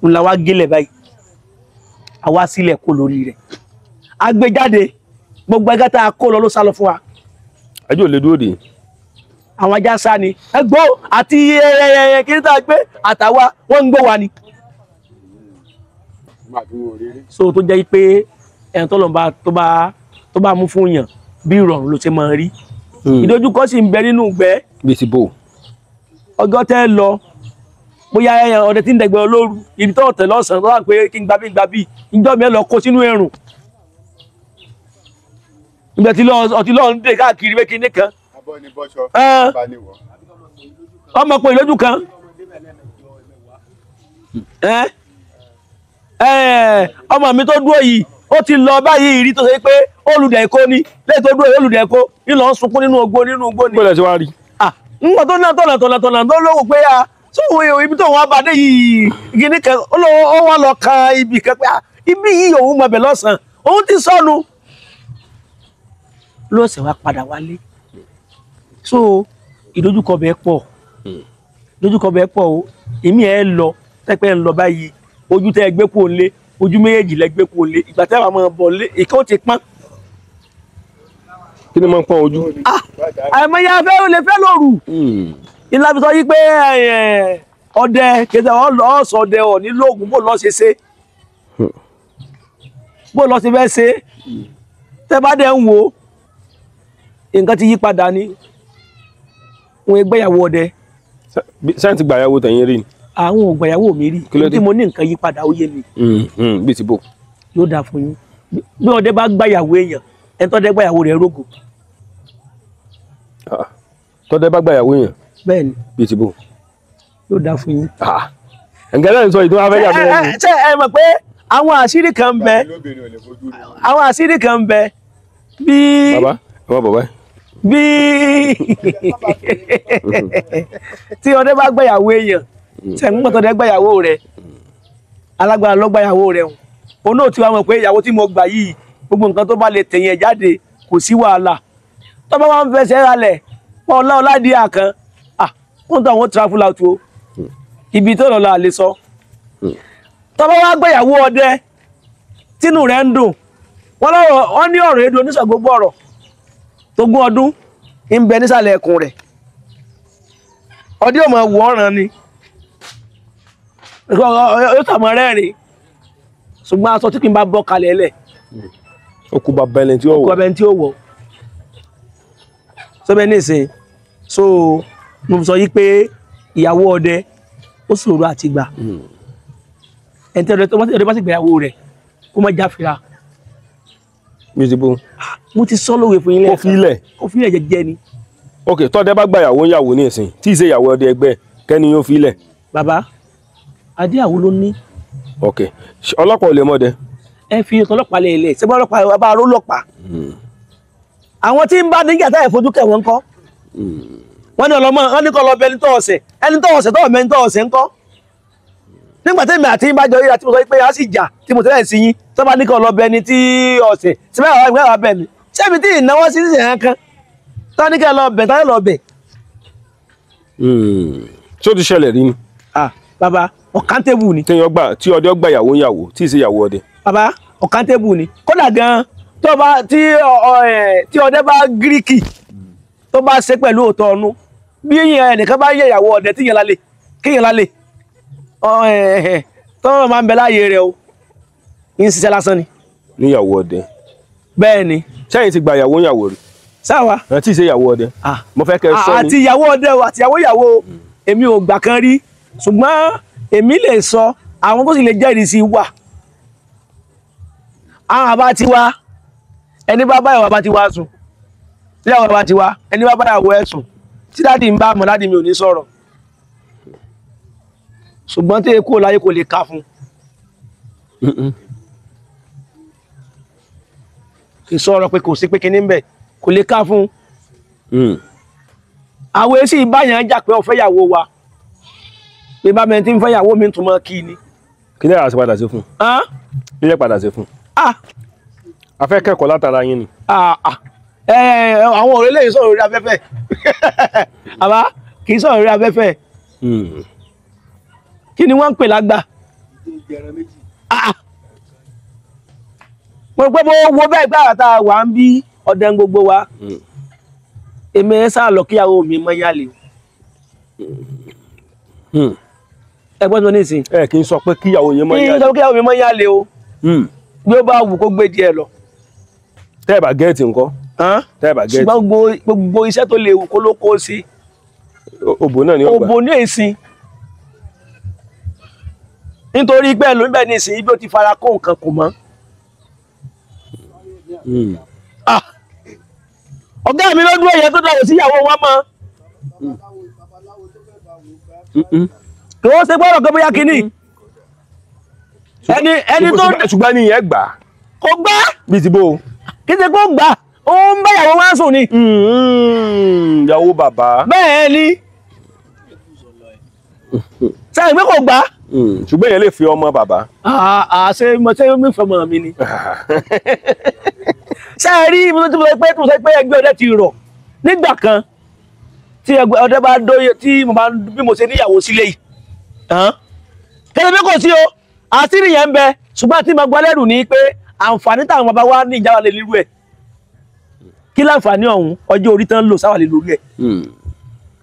[SPEAKER 1] ńlá wá gélẹ̀ báyìí àwa sílẹ̀ kó lórí rẹ̀ agbéjáde gbogbo ẹgbẹ́ tá a kó lọ ló sá lọ fún wa.
[SPEAKER 2] Ajó lè dúró dè.
[SPEAKER 1] Àwọn ajá sá ni ẹgbó àti kí tá a gbé àtàwa wọ́n ń gbó wa ni. So tó jẹ́ pé ẹni tó lọ́n bá tó bá mú fún yàn bí ìrọ̀rùn ló ṣe máa rí. Ìdojúkọ sì ń bẹ nínú ìgbẹ́.
[SPEAKER 2] Bí ti bò.
[SPEAKER 1] Ọjọ́ tẹ́ lọ bóyá ọdẹ tí ń dẹ̀gbẹ́ olóru ibi tó ọ̀tẹ̀ lọ́sàn-án tó wà pé kí n gbà bí n gbà bí ìjọ mi ẹ lọ kó sínú ẹ̀rùn. Ìgbà tí ọtí lọ́ọ̀ ń dè káàkiri pé kinní kan. Ọmọ pé ìlójú kan. Ọmọ mi tó dúró yìí ó ti lọ báyìí rí tó ṣe pé olùdẹ̀ èkó ni lẹ́yìn tó dúró yìí olùdẹ̀ èkó ńlọ ń sunkún nínú ogbó nínú ogbó ni.
[SPEAKER 2] Bọ́lá ti wá rí.
[SPEAKER 1] Nǹkan tó náà tọ̀nà tọ̀nà tọ̀nà tó lówó pé a sóhun ibi tó wọn bá dé yìí kinní kan ó wá lọ kan ibì kan pé ibi yìí òun mọ̀ bẹ̀ lọ́sàn-án òun ti sọnù ló ṣe wá padà wálé. So ìdojúkọ bẹ́ẹ̀ pọ̀ ìdojúkọ bẹ́ẹ̀ pọ̀ o èmi ẹ lọ tẹpẹ ń lọ báyìí ojú tẹ ẹ gbé kúrò lé ojú méjèèjì lẹ gbé kúrò lé ìgbà tẹ wàá máa bọ̀ lé ìkan ó ti pọ́n.
[SPEAKER 2] Kí ni máa ń pọ́n ojú.
[SPEAKER 1] Àìmọye afẹ́ ò lè fẹ́ lóru ìlànà sọ yí pé Ọdẹ kẹsàn ọ̀sọ̀ ọdẹ ọ̀ ní lóògùn bó lọ́ ṣe ṣe bó lọ́ ṣe fẹ́ ṣe tẹ́ bá dẹ̀ ń wo nǹkan ti yí padà ni wọn gbéyàwó ọdẹ.
[SPEAKER 2] Sẹ́yìn ti gbàyàwó tẹ̀yìn rí ni.
[SPEAKER 1] Àwọn ò gbàyàwó mi rí tí mo ní nǹkan yí padà ó yé mi.
[SPEAKER 2] Bí ti bò.
[SPEAKER 1] Yóò dáa fún yín bí ọdẹ bá gbàyàwó èèyàn ẹni tọ́dẹ gbàyàwó rẹ̀ rógò.
[SPEAKER 2] Tọ́dẹ bá gbàyàwó èèyàn.
[SPEAKER 1] Bẹ́ẹ̀ni.
[SPEAKER 2] Bí ti bò.
[SPEAKER 1] Yóò dáa fún yín.
[SPEAKER 2] Ǹgẹ́ lẹ́yìn sọ ìdúrà fẹ́ yà mí lẹ́nu.
[SPEAKER 1] Ṣé ẹ mọ̀ pé àwọn àṣírí kan ń bẹ àwọn àṣírí kan ń bẹ bí.
[SPEAKER 2] Bàbá ẹ má bọ̀ báyìí.
[SPEAKER 1] Bí tí ọdẹ bá gbàyàwó èèyàn sẹ́yìn tọ́dẹ gbàyàwó rẹ̀ alágbára ló gbàyàwó rẹ̀ òun náà ti wá mọ̀ pé ìyàwó tí mo gbà yìí gbogbo nǹkan tó bá lè tẹ̀yìn ẹ̀ jáde kò sí wàhálà tó bá wà ń fẹsẹ̀ ralẹ̀ pọ̀ ọlá ọlá di àkàn wọ́n tó àwọn travel out o ibi tó lọ́la lè sọ tó bá wá gbàyàwó ọdẹ tínú rẹ̀ ń dùn wọ́n ní ọ̀rọ̀ èdè oníṣàgbó gbọ́rọ̀ tógún ọdún ń bẹ nísàlẹ̀ ẹkùn rẹ̀ ọdẹ ò mọ̀ wọ ọ̀ràn ni yóò sàmọ́ rẹ́rìn ṣùgbọ́n aṣọ tí kì í bá bọ́ kalẹ̀ lẹ̀
[SPEAKER 2] ó kú bàbá ẹni tí ó wọ̀
[SPEAKER 1] kú bàbá ẹni tí ó wọ̀ sọ́bẹ̀ nísìn so mo sọ yí pé ìyàwó ọdẹ ó ṣòro àti gbà ẹni tí ọdẹ bá sì gbàyàwó rẹ̀ kó má jáfira. Mo ti sọ lówe fún yín lẹ́ẹ̀kan.
[SPEAKER 2] Kó filẹ̀.
[SPEAKER 1] Kó filẹ̀ jẹ́jẹ́ ni.
[SPEAKER 2] Ok tọ́dẹ bá gbàyàwó ń yàwó ní ìsìn tí ì ṣe ìyàwó ọdẹ ẹgbẹ́ kẹ́ni yóò filẹ̀.
[SPEAKER 1] Bàbá adéyàwó ló ní.
[SPEAKER 2] Ok ọlọ́pàá ò lè mọ̀dẹ.
[SPEAKER 1] Ẹ fi ọlọ́pàá lè lẹ̀ ṣé ọlọ́pàá bá aró lọ́pàá. Àwọn tí ń bá níjà táyà fojú kẹ̀ wọ́n ń kọ́. Wọ́n ní ọlọ́mọ wọ́n ní kọ́ lọ bẹ ẹni tó ọ̀sẹ̀ ẹni tó ọ̀sẹ̀ tó ọ̀mẹ́ni tó ọ̀sẹ̀ ń kọ́. Nígbà tí èmi àti yín bá jọ ríra tí mo sọ pé a sì jà tí mo tẹ́lẹ̀ sí yín tó bá ní kọ́ lọ bẹ ẹni tí ọ̀sẹ̀ tí bẹ́ẹ̀ wà bẹ̀ mí ṣé mi tí ìnáwó sí ìsìn kan tó ní kẹ́ lọ bẹ̀ táyà lọ bẹ̀.
[SPEAKER 2] Ṣé ó ti ṣẹlẹ̀ rí ni.
[SPEAKER 1] Bàbá ọ̀kántébù ni.
[SPEAKER 2] Tí ọdẹ gbà ìyàwó ìyàwó tí ì ṣe ìyàwó ọdẹ.
[SPEAKER 1] Bàbá ọ̀kántébù ni kódà gan tó bá tí ọdẹ bá gíríkì tó bá ṣe pẹ̀lú òótọ́ ọnú bí ẹnìkan bá yẹ ìyàwó ọdẹ tí yẹn lálẹ́ kéèyàn lálẹ́ tọ́wọ́ máa ń bẹ láàyè rẹ o ń ṣiṣẹ́ lásán ni.
[SPEAKER 2] Níyàwó ọdẹ.
[SPEAKER 1] Bẹ́ẹ̀ ni.
[SPEAKER 2] Sẹ́yìn ti gba ìyàwó ìyàwó rí.
[SPEAKER 1] Sáwa.
[SPEAKER 2] Ẹ tí ì ṣe ìyàwó ọdẹ. Mo fẹ́ kẹ́ ẹ sọ ni.
[SPEAKER 1] Àti ìyàwó ọdẹ o àti ìyàwó ìyàwó èmi ò gbà kan rí ṣùgbọ́n èmi lè sọ àwọn tó sì lè jẹ́rìí sí wà. Àwọn àbá ti wá ẹni bá bá ìyàwó àbá ti wá sùn ìyàwó àbá ti wá ẹni bá bá ìyàwó ẹ̀ sùn tí dáàdì ń bá mọ̀ dáàdì mi ò ní sọ̀rọ̀ ṣùgbọ́n tí ekú láyé kò lè ká fún kì í sọ̀rọ̀ pé kò sí pé kíní ń bẹ̀ kò lè ká fún àwọn èsì ìbáyàn jà pé ó fẹ́ yàwó wa pé bá mẹ́rin tí ń fẹ́ yàwó mi tún mọ́ kí ni.
[SPEAKER 2] Kí ni àṣẹ padà sí fún kí ni padà sí fún a fẹ́ kẹ́kọ̀ọ́ látara yín ni.
[SPEAKER 1] Àwọn ọ̀rẹ́ lè sọ̀rọ̀ orí afẹ́fẹ́ àbá kì í sọ̀rọ̀ orí afẹ́fẹ́ kí ni wọ́n ń pè lágbà. Mo rò pé mo wo bẹ́ẹ̀ gbára tá a wà ń bí ọdẹ gbogbo wa èmi ẹ sá lọ kíyàwó mi mọ́ yálè o. Ẹ gbọ́dọ̀ tó ní ìsìn.
[SPEAKER 2] Ẹ kì í sọ pé kíyàwó yẹn mọ́ yálè.
[SPEAKER 1] Kì í sọ pé kíyàwó mi mọ́ yálè o bí ó bá wù kó gbé díẹ̀ lọ.
[SPEAKER 2] Tẹ́ ẹ bá gẹ́ẹ̀tì ńkọ́. Tẹ́ ẹ bá gẹ́ẹ̀tì.
[SPEAKER 1] Ṣùgbọ́n gbogbo iṣẹ́ tó léwu kó ló kó sí.
[SPEAKER 2] Òbò náà ni ó gbà.
[SPEAKER 1] Òbò ní ìsìn nítorí pé ẹlòmíì bẹ́ẹ̀ ní ìsìn ibi ó ti fara kó nǹkan kò mọ́. Ọ̀gá mi ló dúró yẹn tó dọ̀wọ̀ sí ìyàwó wọn mọ́. Kò ó ṣe gbọ́dọ̀ pé bóyá kínní. Ẹni tó.
[SPEAKER 2] Ṣùgbọ́n ní ìyẹn gbà.
[SPEAKER 1] Kò gbà.
[SPEAKER 2] Bí ti bó.
[SPEAKER 1] Kí ṣe kó gbà ó ń bá ìyàwó wọn sùn ni.
[SPEAKER 2] Ìyàwó bàbá.
[SPEAKER 1] Bẹ́ẹ̀ ni. Sẹ́yìn pé kò gbà.
[SPEAKER 2] Ṣùgbọ́n èèyàn lè fi ọmọ bàbá.
[SPEAKER 1] Ṣé mo ṣe mi fọmọ mi ni. Ṣé ẹ rí mo tó sọ pé ẹgbẹ́ ọdẹ ti rọ̀ nígbà kan tí ẹgbẹ́ ọdẹ bá dóye tí mo bá bí mo ṣe níyàwó sílé yìí. Kẹ́lẹ́ bí kò sí o àṣírí yẹn ń bẹ ṣùgbọ́n àti mo gbọ́ lẹ́rù ni pé àǹfààní táwọn bàbá wa ní ìjáwá lè lérú ẹ̀. Kí láǹfààní ọ̀hún ọjọ́ orí tán lò sáwà lè lórí ẹ̀.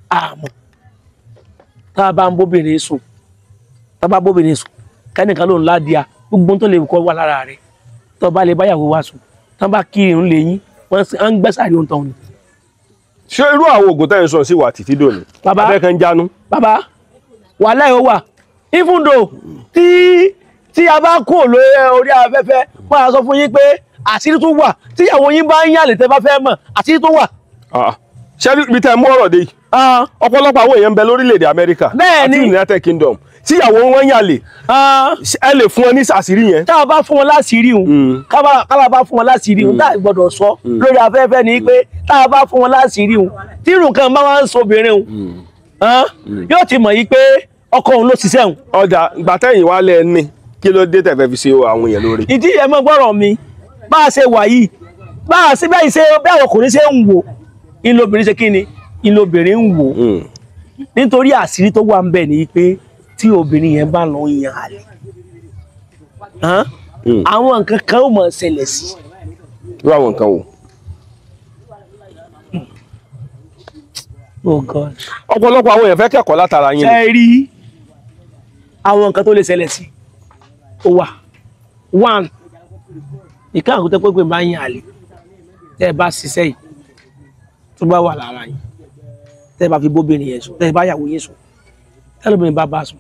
[SPEAKER 1] Àmọ́ Tá a bá ń bóbìnrin sùn, tá a bá bóbìnrin sùn, kẹ́nìkan ló ń ládìá, gbogbo tó lè kọ́ wà lára rẹ̀. Tó bá lè báyàwó wa sùn, tó bá kí irun lè yín, wọ́n ń gbẹ́sàrí ohun tọ̀hún.
[SPEAKER 2] Ṣé irú àwọn oògùn tẹ́ ń sọ sí wà títí dòní?
[SPEAKER 1] Bàbá
[SPEAKER 2] abẹ́kan jánu.
[SPEAKER 1] Bàbá wàhálà ẹ̀ wà. Even though tí a bá kú lórí afẹ́fẹ́, wọ́n á sọ fún yín pé àṣírí tó wà, tíyàwó yín bá ń yàlè tẹ́ bá fẹ́ mọ̀, àṣírí tó wà.
[SPEAKER 2] Ṣé ibi tẹ́ mú ọ̀rọ̀ dé yìí? Ọ̀pọ̀lọpọ̀ àwọn èèyàn ń bẹ lórílẹ̀‐èdè Amẹ́ríkà àti United Kingdom tíyàwó wọn yàlè, ẹ lè fún wọn ní àṣírí yẹn.
[SPEAKER 1] Tá a bá fún wọn láṣìírí òun, ká bá fún wọn láṣìírí òun, tá a gbọ́dọ̀ sọ lórí afẹ́fẹ́ ni pé tá a bá fún wọn láṣìírí òun, tí irú nǹkan bá wá ń sọ obìnrin òun, yóò ti mọ̀ yìí pé ọkọ òun ló ṣiṣẹ́ òun.
[SPEAKER 2] Ọjà gbàtẹ́yìn wá lẹ́ ní kí ló dé tẹ̀fẹ́ fi ṣe àwọn èèyàn lórí.
[SPEAKER 1] Ìdí ẹ mọ́ gbọ́rọ̀ mi, bá a ṣe wà yìí, bá a ṣe bẹ́ẹ̀ ṣe bẹ́ẹ̀ ọkùnrin ṣe ń wò, ìlobìnrin ṣe kí ni, ìlobìnrin ń wò. Nítorí àṣírí tó wà ń bẹ̀ ni pé tí obìnrin yẹn bá lọ yan àlè, àwọn nǹkan kan ó máa ṣẹlẹ̀ sí.
[SPEAKER 2] Irú àwọn nǹkan wo?
[SPEAKER 1] Oh God.
[SPEAKER 2] Ọ̀pọ̀lọpọ̀ àwọn èèyàn fẹ́ kẹ́kọ̀ọ́ látara yín.
[SPEAKER 1] Ṣé rí àwọn nǹkan tó lè ṣẹlẹ̀ sí? Ó wà. One, ìka àkótẹ́ pé bá yan àlè, tẹ́ ẹ bá ṣiṣẹ́ yìí, tó bá wà lára yín, tẹ́ ẹ bá fi bóbìnrin yẹn sùn, tẹ́ ẹ bá yàwó yín sùn, tẹ́lóbìnrin bá bá sùn,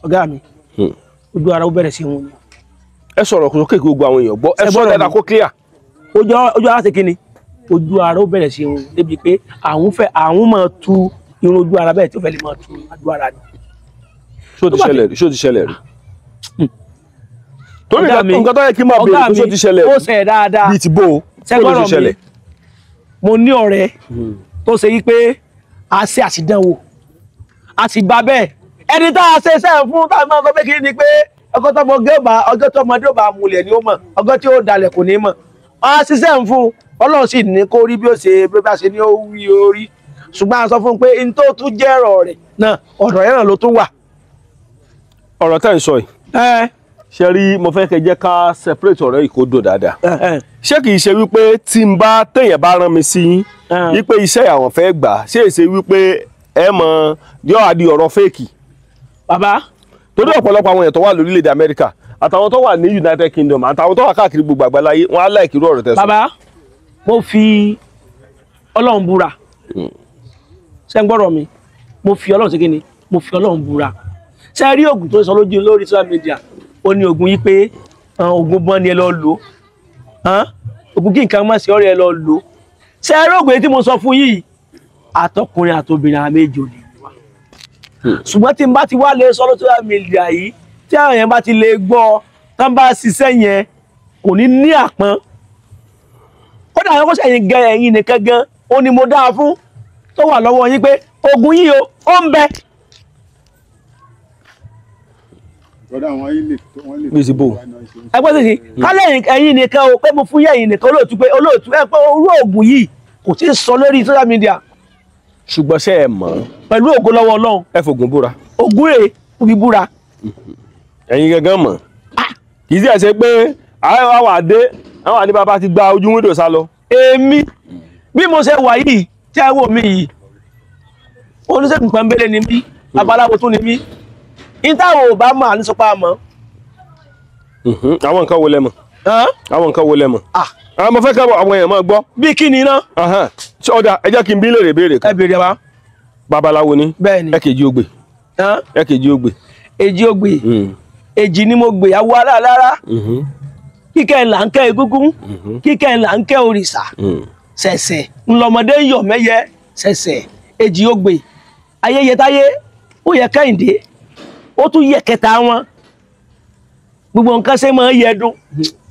[SPEAKER 1] ọ̀gá mi, ojú ara ó bẹ̀rẹ̀ sí wọn ni.
[SPEAKER 2] Ẹ sọ̀rọ̀ sókè kí gbogbo àwọn èèyàn gbọ́, ẹ sọ dáadáa kó clear.
[SPEAKER 1] Ojú ara ṣe kíni? Ojú ara ó bẹ̀rẹ̀ sí wọn débi pé àwọn fẹ́ àwọn máa tu irun ojú ara bẹ́ẹ̀ tí ó fẹ́ lè máa tu ojú ara ni.
[SPEAKER 2] Ṣó ti ṣẹlẹ̀ rí? Ṣó ti ṣẹlẹ̀ rí? Torí nǹkan tó yẹ kí n máa béèrè pé ṣó ti ṣẹlẹ̀ rí?
[SPEAKER 1] Ó ṣe dáadáa.
[SPEAKER 2] Bíi ti bó o, ṣó ló ṣe ṣẹlẹ̀?
[SPEAKER 1] Mo ní ọ̀rẹ́ tó ṣe yí pé a ṣe àṣìdánwò, a sì gba bẹ́ẹ̀. Ẹni tá a ṣe iṣẹ́ fún tá a máa sọ pé kí ni pé ọgọ́ tọmọdé ò bá múlẹ̀ ni ó mọ̀, ọgọ́ tí ó dalẹ̀ kò ní mọ̀. A ṣiṣẹ́ fún Ọlọ́run sì ní kó rí bí ó ṣe bí bá ṣe ní ó wí orí. Ṣùgbọ́n a sọ fún un pé n tó tún jẹ́ ọ̀rọ̀ rẹ̀ náà ọ̀dọ̀ yẹn náà ló tún wà.
[SPEAKER 2] Ọ̀rọ̀ tẹ́ ń sọ yìí, ṣe rí mo fẹ́ kẹ́ jẹ́ ká separate ọ̀rọ̀ yìí kó dùn dáadáa. Ṣé kìí ṣe wípé tí n bá téèyàn bá rán mi sí yín wípé iṣẹ́ àwọn fẹ́ gbà, ṣé èsè wípé ẹ mọ̀ yóò á di ọ̀rọ̀ fẹ́ẹ̀kì?
[SPEAKER 1] Bàbá,
[SPEAKER 2] torí ọ̀pọ̀lọpọ̀ àwọn èèyàn tó wà lórílẹ̀‐èdè Amẹ́ríkà àtàwọn tó wà ní United Kingdom àtàwọn tó wà káàkiri gbogbo àgbáláyé wọn á láìkí irú ọ̀rọ̀ tẹ́ sọ.
[SPEAKER 1] Bàbá, mo fi Ọlọ́run búra. Ṣé ń gbọ́rọ̀ mi? Mo fi Ọlọ́run ṣe kí ni? Mo fi Ọlọ́run búra. Ṣé rí oògùn tó sọ lójú lórí social media? Ó ní oògùn yìí pé oògùn bọ́n ni ẹ lọ lò, oògùn kí nǹkan má ṣe ọ̀rẹ́ ẹ lọ lò. Ṣé rí oògùn yìí tí mo sọ fún yìí? Àtọkùnrin àtobìnrin àwọn méjì ò lè wá. Ṣùgbọ́n tí n bá ti wá lè sọ lórí social media yìí, tí àwọn yẹn bá ti lè gbọ́, tán bá ṣiṣẹ́ yẹn kò ní ní àpọ́n. Kódà àwọn kọ́ṣẹ́ yẹn gan ẹ̀yin nìkan gan, ó ní mo dáa fún tó wà lọ́wọ́ yín pé oògùn yìí ó ń bẹ. Ẹgbẹ́ sì sí kálẹ̀ ẹ̀yin nìkan o pé mo fún yẹ̀yin nìkan olóòtú pé olóòtú ẹ pé orú oògùn yìí kò tí ì sọ lórí social media.
[SPEAKER 2] Ṣùgbọ́n ṣé ẹ mọ̀?
[SPEAKER 1] Pẹ̀lú ògo lọ́wọ́ Ọlọ́run.
[SPEAKER 2] Ẹ fògùn búra.
[SPEAKER 1] Ògùn rèé ó fi búra.
[SPEAKER 2] Ẹ̀yin gangan mọ̀. Kì í sì ẹ̀ ṣe pé àwọn àdé àwọn àdé bàbá ti gba ojú wíńdò sá lọ.
[SPEAKER 1] Èmi bí mo ṣe wà yìí tí ẹ wò mí yìí, oníṣègùn pọ́nbélé ni mí, babaláwo tún ni mí. Ìtàwọn ò bá mọ̀ àní sọpá mọ̀.
[SPEAKER 2] Àwọn nǹkan wo lẹ mọ̀? Àwọn nǹkan wo lẹ mọ̀? Àwọn mo fẹ́ ká àwọn èèyàn máa gbọ́.
[SPEAKER 1] Bí kí ni iná?
[SPEAKER 2] Ọ̀dà ẹ jẹ́ kí n bí léèrè béèrè kan.
[SPEAKER 1] Ẹ béèrè wa.
[SPEAKER 2] Babaláwo ni.
[SPEAKER 1] Bẹ́ẹ̀ni.
[SPEAKER 2] Ẹ kejì ogbè. Ẹ kejì ogbè.
[SPEAKER 1] Èjì ogbè. Èjì ni mo gbè awọ aláàlára. Kíkẹ́ ńlá ń kẹ́ egúngún. Kíkẹ́ ńlá ń kẹ́ òrìṣà. Ṣẹ̀ṣẹ̀ ńlọmọdé ń yọ̀ mẹ́yẹ. Ṣẹ̀ṣẹ̀ èjì ogbè. Ayẹyẹtáyé ó yẹ Kẹ́hìndé. Ó tún yẹ kẹta wọn. Gbogbo nǹkan ṣe máa ń yẹ dún.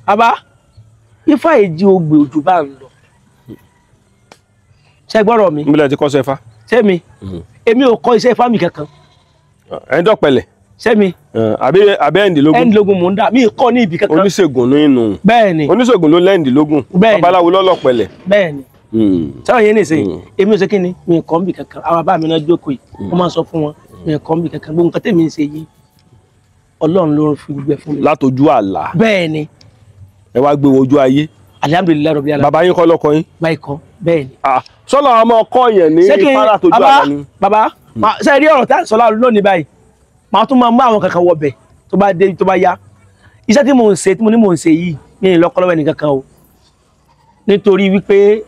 [SPEAKER 1] Bàbá, ifá èjì ogbè òjò bá ń lọ. Ṣé gbọ́rọ̀ mi?
[SPEAKER 2] Mílẹ̀ ti kọ́ sẹ́fà.
[SPEAKER 1] Ṣé mi? Èmi ò kọ́ iṣẹ́ ifá mi kankan.
[SPEAKER 2] Ẹ̀ ń dọ̀pẹ̀lẹ̀.
[SPEAKER 1] Ṣé mi?
[SPEAKER 2] Àbí ẹ̀ǹdínlógún.
[SPEAKER 1] Ẹ̀ǹdínlógún mò ń dà, mi kọ́ ní ibì kankan.
[SPEAKER 2] Oníṣègùn nínú.
[SPEAKER 1] Bẹ́ẹ̀ni.
[SPEAKER 2] Oníṣègùn ló lẹ́ǹdínlógún.
[SPEAKER 1] Bẹ́ẹ̀ni.
[SPEAKER 2] Babaláwo lọ́lọ́pẹ̀lẹ̀.
[SPEAKER 1] Bẹ́ẹ̀ni. Sọ̀rọ̀ yẹn nìsín, èmi ò ṣe kíni, mi kọ́ níbì kankan. Àwọn bàbá mi náà jókòó yìí, wọ́n máa ń sọ fún wọn, mi kọ́ níbì kankan. Gbogbo nǹkan tèmi ń ṣe yìí, Ọlọ́run ló fi gbogbo ẹ̀ fún mi.
[SPEAKER 2] Látọjú àlá.
[SPEAKER 1] Bẹ́ẹ̀ni.
[SPEAKER 2] Ẹ wá gbé wojú ayé.
[SPEAKER 1] Alhamdulilayi rabbil alamin.
[SPEAKER 2] Bàbá yín kọ́ lọ́kọ yín.
[SPEAKER 1] Báyìí kọ́, bẹ́ẹ̀ni.
[SPEAKER 2] Sọ́lá ọmọ ọkọ yẹn ní ifá látọjú àlá ni.
[SPEAKER 1] Bàbá, Ṣe rí ọ̀rọ̀ tá à ń sọ láàrú lónìí báyìí, màá tún máa mú àwọn kankan wọbẹ̀ tó bá dé tó bá yá. Iṣẹ́ tí mò ń ṣe, tí mo ní mò ń ṣe yìí, mi ì lọ́kọ́ lọ́wọ́ ẹnìkankan o, nítorí wípé